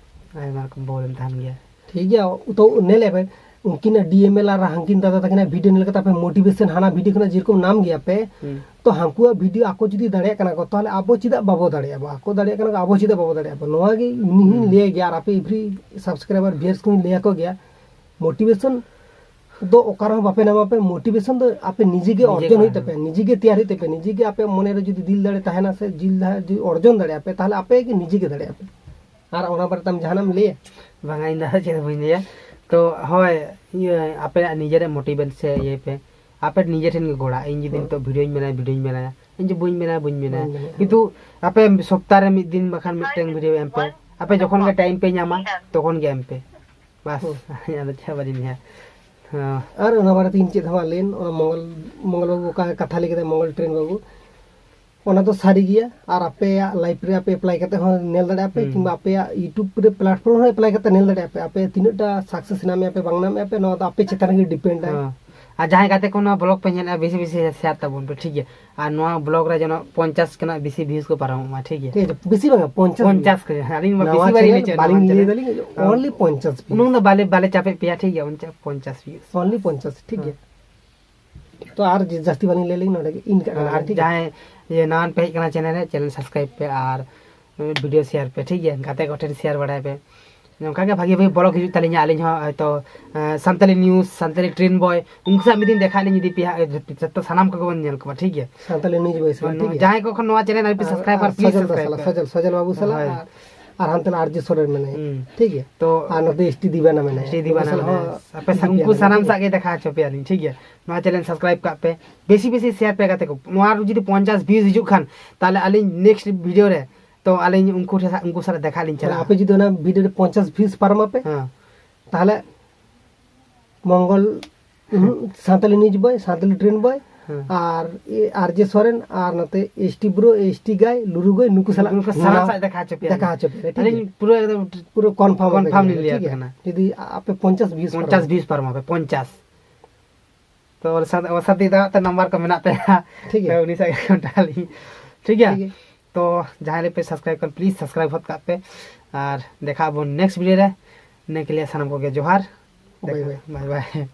ᱟᱭᱢᱟ ᱨᱚᱠᱚᱢ problem ᱛᱟᱦᱮᱱ ᱜᱮᱭᱟ᱾ ᱴᱷᱤᱠ ᱜᱮᱭᱟ, ᱛᱚ ᱧᱮᱞᱮᱫ ᱯᱮ, ᱩᱱᱠᱤᱱᱟᱜ ᱰᱤ ᱮᱢ ᱮᱞ ᱟᱨ ᱦᱟᱝᱠᱤᱱ ᱫᱟᱫᱟ ᱛᱟᱹᱠᱤᱱᱟᱜ ᱵᱷᱤᱰᱤᱭᱳ ᱧᱮᱞ ᱠᱟᱛᱮ ᱟᱯᱮ ᱢᱳᱴᱤᱵᱷᱮᱥᱚᱱ ᱦᱟᱱᱟ ᱵᱷᱤᱰᱤᱭᱳ ᱠᱷᱚᱱᱟᱜ ᱡᱮᱨᱚᱠᱚᱢ ᱧᱟᱢ ᱜᱮᱭᱟ ᱯᱮ, ᱦᱩᱸ᱾ ᱛᱚ ᱦᱟᱹᱱᱠᱩᱣᱟᱜ ᱵᱷᱤᱰᱤᱭᱳ ᱟᱠᱚ ᱡᱩᱫᱤ ᱫᱟᱲᱮᱭᱟᱜ ᱠᱟᱱᱟ ᱠᱚ, ᱛᱟᱦᱚᱞᱮ ᱟᱵᱚ ᱪᱮᱫᱟᱜ ᱵᱟᱵᱚ ᱫᱟᱲᱮᱭᱟᱜᱼᱟ? ᱟᱠᱚ ᱫᱟᱲᱮᱭᱟᱜ ᱠᱟᱱᱟ ᱠᱚ, ᱟᱵᱚ ᱪᱮᱫᱟᱜ ᱵᱟᱵᱚ ᱫᱟᱲᱮᱭᱟᱜᱼᱟ? ᱱᱚᱣᱟ ᱜᱮ ᱤᱧ ᱦᱚᱸᱧ ᱦᱩᱸ᱾ ᱞᱟᱹᱭ ᱜᱮᱭᱟ, ᱟᱨ ᱟᱯᱮ every subscriber viewers ᱠᱚᱧ ᱞᱟᱹᱭ ᱟᱠᱚ ᱜᱮᱭᱟ, ᱢᱳᱴᱤᱵᱷᱮᱥᱚᱱ ᱫᱚ ᱚᱠᱟ ᱨᱮᱦᱚᱸ ᱵᱟᱯᱮ ᱧᱟᱢᱟ ᱯᱮ, ᱢᱳᱴᱤᱵᱷᱮᱥᱚᱱ ᱫᱚ ᱟᱯᱮ ᱱᱤᱡᱮ ᱜᱮ ᱱᱤᱡᱮ ᱚᱨᱡᱚᱱ ᱠᱚᱨᱟᱣ ᱦᱩᱭᱩᱜ ᱛᱟᱯᱮᱭᱟ, ᱦᱩᱭᱩᱜᱼᱟ᱾ ᱱᱤᱡᱮ ᱜᱮ ᱛᱮᱭᱟᱨ ᱦᱩᱭᱩᱜ ᱛᱟᱯᱮᱭᱟ, ᱱᱤᱡᱮ ᱜᱮ ᱟᱯᱮ ᱢᱚᱱᱮ ᱨᱮ ᱡᱩᱫᱤ ᱫᱤᱞ ᱫᱟᱲᱮ ᱛᱟᱦᱮᱱᱟ ᱥᱮ ᱡᱤᱞ ᱫᱟᱲᱮ ᱡᱩᱫᱤ ᱚᱨᱡᱚᱱ ᱫᱟᱲᱮᱭᱟᱜᱼᱟ ᱯᱮ, ᱛᱟᱦᱚᱞᱮ ᱟᱯᱮ ᱜᱮ ᱱᱤᱡᱮ ᱜᱮ ᱫᱟᱲᱮᱭᱟᱜᱼᱟ ᱯᱮ᱾ ᱟᱨ ᱚᱱᱟ ᱵᱟᱨᱮ ᱛᱮ ᱟᱢ ᱡᱟᱦᱟᱱᱟᱜ ᱮᱢ ᱞᱟᱹᱭᱟ? ᱵᱟᱝᱟ, ᱤᱧ ᱫᱚ ᱪᱮᱫ ᱦᱚᱸ ᱵᱟᱹᱧ ᱞᱟᱹᱭᱟ᱾ ᱛᱚ ᱦᱳᱭ, ᱤᱭᱟᱹ, ᱟᱯᱮᱭᱟᱜ ᱱᱤᱡᱮᱨᱟᱜ ᱢᱳᱴᱤᱵᱷᱮᱥᱚᱱ ᱥᱮ ᱤᱭᱟᱹᱭ ᱯᱮ, ᱟᱯᱮ ᱱᱤᱡᱮ ᱴᱷᱮᱱ ᱜᱮ ᱜᱚᱲᱟ᱾ ᱤᱧ ᱡᱩᱫᱤ ᱦᱳᱭ᱾ ᱱᱤᱛᱚᱜ ᱵᱷᱤᱰᱤᱭᱳᱧ ᱵᱮᱱᱟᱣᱟ, ᱵᱷᱤᱰᱤᱭᱳᱧ ᱵᱮᱱᱟᱣᱟ, ᱤᱧ ᱡᱮ ᱵᱟᱹᱧ ᱵᱮᱱᱟᱣᱟ, ᱵᱟᱹᱧ ᱵᱮᱱᱟᱣᱟ᱾ ᱵᱟᱹᱧ ᱵᱮᱱᱟᱣᱟ᱾ ᱠᱤᱱᱛᱩ ᱟᱯᱮ ᱥᱚᱯᱛᱟ ᱨᱮ ᱢᱤᱫ ᱫᱤᱱ ᱵᱟᱠᱷᱟᱱ ᱢᱤᱫᱴᱮᱱ ᱵᱷᱤᱰᱤᱭᱳ ᱮᱢ ᱯᱮ᱾ ᱟᱯᱮ ᱡᱚᱠᱷᱚᱱ ᱜᱮ time ᱯᱮ ᱧᱟᱢᱟ, ᱛᱚᱠᱷᱚᱱ ᱜᱮ ᱮᱢ ᱯᱮ᱾ ᱵᱟᱥ, ᱦᱩᱸ᱾ ᱟᱫᱚ ᱪᱮᱫ ᱦᱚᱸ ᱵᱟᱹᱞᱤᱧ ᱞᱟᱹᱭᱟ᱾ ᱦᱮᱸ᱾ ᱟᱨ ᱚᱱᱟ ᱵᱟᱨᱮ ᱛᱮ ᱤᱧ ᱪᱮᱫ ᱦᱚᱸ ᱵᱟᱝ ᱞᱟᱹᱭᱟᱹᱧ, ᱚᱱᱟ ᱢᱚᱝᱜᱚᱞ, ᱢᱚᱝᱜᱚᱞ ᱵᱟᱹᱵᱩ ᱚᱠᱟ ᱠᱟᱛᱷᱟ ᱞᱟᱹᱭ ᱠᱮᱫᱟ, ᱢᱚᱝᱜᱚᱞ ᱴᱨᱮᱱ ᱵᱟᱹᱵᱩ, ᱚᱱᱟ ᱫᱚ ᱥᱟᱹᱨᱤ ᱜᱮᱭᱟ᱾ ᱟᱨ ᱟᱯᱮᱭᱟᱜ life ᱨᱮ ᱟᱯᱮ apply ᱠᱟᱛᱮ ᱦᱚᱸ ᱧᱮᱞ ᱫᱟᱲᱮᱭᱟᱜᱼᱟ ᱯᱮ, ᱦᱩᱸ᱾ ᱠᱤᱝᱵᱟ ᱟᱯᱮᱭᱟᱜ YouTube ᱨᱮ platform ᱦᱚᱸ apply ᱠᱟᱛᱮ ᱧᱮᱞ ᱫᱟᱲᱮᱭᱟᱜᱼᱟ ᱯᱮ᱾ ᱟᱯᱮ ᱛᱤᱱᱟᱹᱜ ᱴᱟ success ᱧᱟᱢᱮᱜᱼᱟ ᱯᱮ, ᱵᱟᱝ ᱧᱟᱢᱮᱜᱼᱟ ᱯᱮ, ᱱᱚᱣᱟ ᱫᱚ ᱟᱯᱮ ᱪᱮᱛᱟᱱ ᱨᱮᱜᱮ depend ᱟᱭ᱾ ᱦᱮᱸ᱾ ᱟᱨ ᱡᱟᱦᱟᱸᱭ ᱜᱟᱛᱮ ᱠᱚ ᱱᱚᱣᱟ ᱵᱞᱚᱜ ᱯᱮ ᱧᱮᱞᱮᱫᱼᱟ, ᱵᱮᱥᱤ ᱵᱮᱥᱤ ᱥᱮᱭᱟᱨ ᱛᱟᱵᱚᱱ ᱯᱮ, ᱴᱷᱤᱠ ᱜᱮᱭᱟ? ᱟᱨ ᱱᱚᱣᱟ ᱵᱞᱚᱜ ᱨᱮ ᱡᱮᱱᱚ ᱯᱚᱧᱪᱟᱥ ᱠᱷᱚᱱᱟᱜ ᱵᱮᱥᱤ ᱵᱷᱤᱭᱩᱡᱽ ᱠᱚ ᱯᱟᱨᱚᱢᱚᱜ ᱢᱟ, ᱴᱷᱤᱠ ᱜᱮᱭᱟ? ᱴᱷᱤᱠ ᱟᱪᱷᱮ, ᱵᱮᱥᱤ ᱵᱟᱝᱟ, ᱯᱚᱧᱪᱟᱥ ᱯᱚᱧᱪᱟᱥ ᱠᱷᱚᱱᱟᱜ, ᱟᱹᱞᱤᱧ ᱢᱟ ᱱᱟᱣᱟ ᱵᱮᱥᱤ ᱵᱟᱞᱤᱧ ᱪᱮᱱᱮᱞ, ᱞᱟᱹᱭ ᱦᱚᱪᱚᱭᱮᱫ ᱵᱟᱞᱤᱧ ᱱᱟᱣᱟ ᱞᱟᱹᱭ ᱪᱮᱱᱮᱞ᱾ ᱫᱟᱞᱤᱧ, ᱦᱮᱸ᱾ Only ᱯᱚᱧᱪᱟᱥ ᱵᱷᱤᱭᱩᱡᱽ᱾ ᱩᱱᱟᱹᱜ ᱫᱚ ᱵᱟᱞᱮ, ᱵᱟᱞᱮ ᱪᱟᱯᱮᱫ ᱯᱮᱭᱟ, ᱴᱷᱤᱠ ᱜᱮᱭᱟ? ᱚᱱᱪᱟ-, ᱯᱚᱧᱪᱟᱥ ᱵᱷᱤᱭᱩᱡᱽ᱾ Only ᱯᱚᱧᱪᱟᱥ, ᱴᱷᱤᱠ ᱜᱮᱭᱟ? ᱛᱚ ᱟᱨ ᱡᱟ-, ᱡᱟᱹᱥᱛᱤ ᱵᱟᱞᱤᱧ ᱞᱟᱹᱭ ᱞᱟᱹᱜᱤᱫ, ᱱᱚᱰᱮ ᱜᱮ ᱤᱱ ᱠᱟᱜ ᱠᱟᱱᱟ, ᱟᱨ ᱴᱷᱤᱠ ᱜᱮᱭᱟ? ᱡᱟᱦᱟᱸᱭ ᱤᱭᱟᱹ ᱱᱟᱣᱟᱱ ᱯᱮ ᱦᱮᱡ ᱠᱟᱱᱟ ᱪᱮᱱᱮᱞ ᱨᱮ, ᱪᱮᱱᱮᱞ ᱥᱟᱵᱥᱠᱨᱟᱭᱤᱵᱽ ᱯᱮ ᱟᱨ ᱵᱷᱤᱰᱤᱭᱳ ᱥᱮᱭᱟᱨ ᱯᱮ, ᱴᱷᱤᱠ ᱜᱮᱭᱟ? ᱜᱟᱛᱮ ᱠᱚᱴᱷᱮᱱ ᱥᱮᱭᱟᱨ ᱵᱟᱲᱟᱭ ᱯᱮ᱾ ᱱᱚᱝᱠᱟ ᱜᱮ ᱵᱷᱟᱜᱤ ᱵᱷᱟᱜᱤ ᱵᱞᱚᱜ ᱦᱤᱡᱩᱜ ᱛᱟᱹᱞᱤᱧᱟ, ᱟᱹᱞᱤᱧ ᱦᱚᱸ ᱦᱚᱭᱛᱳ, ᱮᱸ, ᱥᱟᱱᱛᱟᱞᱤ ᱱᱤᱭᱩᱡᱽ, ᱥᱟᱱᱛᱟᱞᱤ ᱴᱨᱮᱱᱰ ᱵᱚᱭ, ᱩᱱᱠᱩ ᱥᱟᱶ ᱢᱤᱫ ᱫᱤᱱ ᱫᱮᱠᱷᱟ ᱞᱤᱧ ᱤᱫᱤ ᱯᱮᱭᱟ, ᱡᱚᱛᱚ ᱥᱟᱱᱟᱢ ᱠᱚᱜᱮ ᱵᱚᱱ ᱧᱮᱞ ᱠᱚᱣᱟ, ᱴᱷᱤᱠ ᱜᱮᱭᱟ? ᱥᱟᱱᱛᱟᱞᱤ ᱱᱤᱭᱩᱡᱽ ᱵᱚᱭ ᱥᱟᱞᱟᱜ, ᱴᱷᱤᱠ ᱜᱮᱭᱟ? ᱡᱟᱦᱟᱸᱭ ᱠᱚ ᱠᱷᱚᱱ ᱱᱚᱣᱟ ᱪᱮᱱᱮᱞ ᱟᱹᱣᱨᱤ ᱯᱮ ᱟᱨ, ᱥᱟᱵᱥᱠᱨᱟᱭᱤᱵ ᱟᱨ ᱯᱮ, ᱯᱞᱤᱡᱽ ᱥᱚᱡᱚᱞ ᱫᱟ ᱥᱟᱵᱥᱠᱨᱟᱭᱤᱵ ᱥᱟᱞᱟᱜ, ᱯᱮ᱾ ᱥᱚᱡᱚᱞ, ᱥᱚᱡᱚᱞ ᱵᱟᱹᱵᱩ ᱥᱟᱞᱟᱜ ᱦᱳᱭ᱾ ᱟᱨ, ᱟᱨ ᱦᱟᱱᱛᱮ ᱟᱨ ᱡᱮ ᱥᱚᱨᱮᱱ ᱢᱮᱱᱟᱭᱟ, ᱦᱩᱸ᱾ ᱴᱷᱤᱠ ᱜᱮᱭᱟ? ᱛᱚ ᱟᱨ ᱱᱚᱛᱮ ᱮᱥ ᱴᱤ ᱫᱤᱵᱟᱱᱟ ᱢᱮᱱᱟᱭᱟ, ᱮᱥ ᱴᱤ ᱩᱱᱠᱩ ᱫᱤᱵᱟᱱᱟ ᱥᱟᱞᱟᱜ ᱢᱮᱱᱟᱭᱟ᱾ ᱦᱚᱸ ᱟᱯᱮ ᱥᱟ-, ᱤᱫᱤ ᱩᱱᱠᱩ ᱯᱮᱭᱟ ᱥᱟᱱᱟᱢ ᱞᱤᱧ, ᱥᱟᱜ ᱜᱮ ᱫᱮᱠᱷᱟ ᱦᱚᱪᱚ ᱯᱮᱭᱟᱞᱤᱧ, ᱴᱷᱤᱠ ᱜᱮᱭᱟ? ᱱᱚᱣᱟ ᱪᱮᱱᱮᱞ ᱥᱟᱵᱥᱠᱨᱟᱭᱤᱵ ᱠᱟᱜ ᱯᱮ, ᱵᱮᱥᱤ ᱵᱮᱥᱤ ᱥᱮᱭᱟᱨ ᱯᱮ ᱜᱟᱛᱮ ᱠᱚ᱾ ᱱᱚᱣᱟ ᱨᱮ ᱡᱩᱫᱤ ᱯᱚᱧᱪᱟᱥ ᱵᱷᱤᱭᱩᱡᱽ ᱦᱤᱡᱩᱜ ᱠᱷᱟᱱ, ᱛᱟᱦᱚᱞᱮ ᱟᱹᱞᱤᱧ ᱱᱮᱠᱥᱴ ᱵᱷᱤᱰᱤᱭᱳ ᱨᱮ, ᱛᱚ ᱟᱹᱞᱤᱧ ᱩᱱᱠᱩ ᱴᱷᱮᱱ, ᱩᱱᱠᱩ ᱥᱟᱞᱟᱜ ᱫᱮᱠᱷᱟ ᱞᱤᱧ ᱛᱟᱦᱚᱞᱮ ᱪᱟᱞᱟᱜᱼᱟ᱾ ᱟᱯᱮ ᱡᱩᱫᱤ ᱚᱱᱟ ᱵᱷᱤᱰᱤᱭᱳ ᱨᱮ ᱯᱚᱧᱪᱟᱥ ᱵᱷᱤᱭᱩᱡᱽ ᱯᱟᱨᱚᱢ ᱟᱯᱮ, ᱦᱮᱸ᱾ ᱛᱟᱦᱚᱞᱮ ᱢᱚᱝᱜᱚᱞ, ᱩᱦᱩᱸ, Santali news boy, Santali trend boy, ᱦᱮᱸ᱾ ᱟᱨ ᱮ-, ᱟᱨ ᱡᱮ ᱥᱚᱨᱮᱱ, ᱟᱨ ᱱᱚᱛᱮ S T bro, S T guy, ᱞᱩᱨᱩ ᱜᱚᱭ, ᱱᱩᱠᱩ ᱥᱟᱞᱟᱜ ᱱᱩᱠᱩ ᱥᱟᱱᱟᱢ ᱱᱚᱣᱟ ᱥᱟᱞᱟᱜ ᱫᱮᱠᱷᱟ ᱦᱚᱪᱚ ᱯᱮᱭᱟ᱾ ᱫᱮᱠᱷᱟ ᱦᱚᱪᱚ ᱯᱮᱭᱟ, ᱴᱷᱤᱠ ᱟᱹᱞᱤᱧ ᱜᱮᱭᱟ? ᱯᱩᱨᱟᱹ ᱮᱠᱫᱚᱢ ᱯᱩᱨᱟᱹ ᱠᱚᱱᱯᱷᱟᱨᱢ ᱠᱚᱱᱯᱷᱟᱨᱢ ᱟᱯᱮ ᱞᱤᱧ ᱠᱟᱱᱟ, ᱞᱟᱹᱭ ᱴᱷᱤᱠ ᱟᱯᱮ ᱜᱮᱭᱟ? ᱠᱟᱱᱟ᱾ ᱡᱩᱫᱤ ᱟ-, ᱟᱯᱮ ᱯᱚᱧᱪᱟᱥ ᱵᱷᱤᱭᱩᱡᱽ ᱯᱚᱧᱪᱟᱥ ᱯᱟᱨᱚᱢ᱾ ᱵᱷᱤᱭᱩᱡᱽ ᱯᱟᱨᱚᱢ ᱟᱯᱮ, ᱯᱚᱧᱪᱟᱥ᱾ ᱛᱚ ᱚᱥᱟᱫ-, ᱚᱥᱟᱫᱤ ᱫᱟ ᱛᱮ ᱱᱟᱢᱵᱟᱨ ᱠᱚ ᱢᱮᱱᱟᱜ ᱛᱟᱭᱟ᱾ ᱴᱷᱤᱠ ᱜᱮᱭᱟ᱾ ᱛᱚ ᱩᱱᱤ ᱥᱟᱶ ᱜᱮ ᱠᱚᱱᱴᱟᱠᱴ ᱟᱹᱞᱤᱧ᱾ ᱴᱷᱤᱠ ᱜᱮᱭᱟ? ᱴᱷᱤᱠ ᱜᱮᱭᱟ᱾ ᱛᱚ ᱡᱟᱦᱟᱸᱭ ᱨᱮᱯᱮ ᱥᱟᱵᱥᱠᱨᱟᱭᱤᱵ ᱠᱟᱱ, ᱯᱞᱤᱡᱽ ᱥᱟᱵᱥᱠᱨᱟᱭᱤᱵ ᱦᱚᱫ ᱠᱟᱜ ᱯᱮ᱾ ᱟᱨ ᱫᱮᱠᱷᱟᱜ ᱟᱵᱚᱱ ᱱᱮᱠᱥᱴ ᱵᱷᱤᱰᱤᱭᱳ ᱨᱮ᱾ ᱤᱱᱟᱹ ᱠᱮᱞᱤᱭᱟ ᱥᱟᱱᱟᱢ ᱠᱚᱜᱮ ᱡᱚᱦᱟᱨ᱾ ᱵᱟᱭ ᱵᱟᱭ᱾ ᱵᱟᱭ ᱵᱟᱭ᱾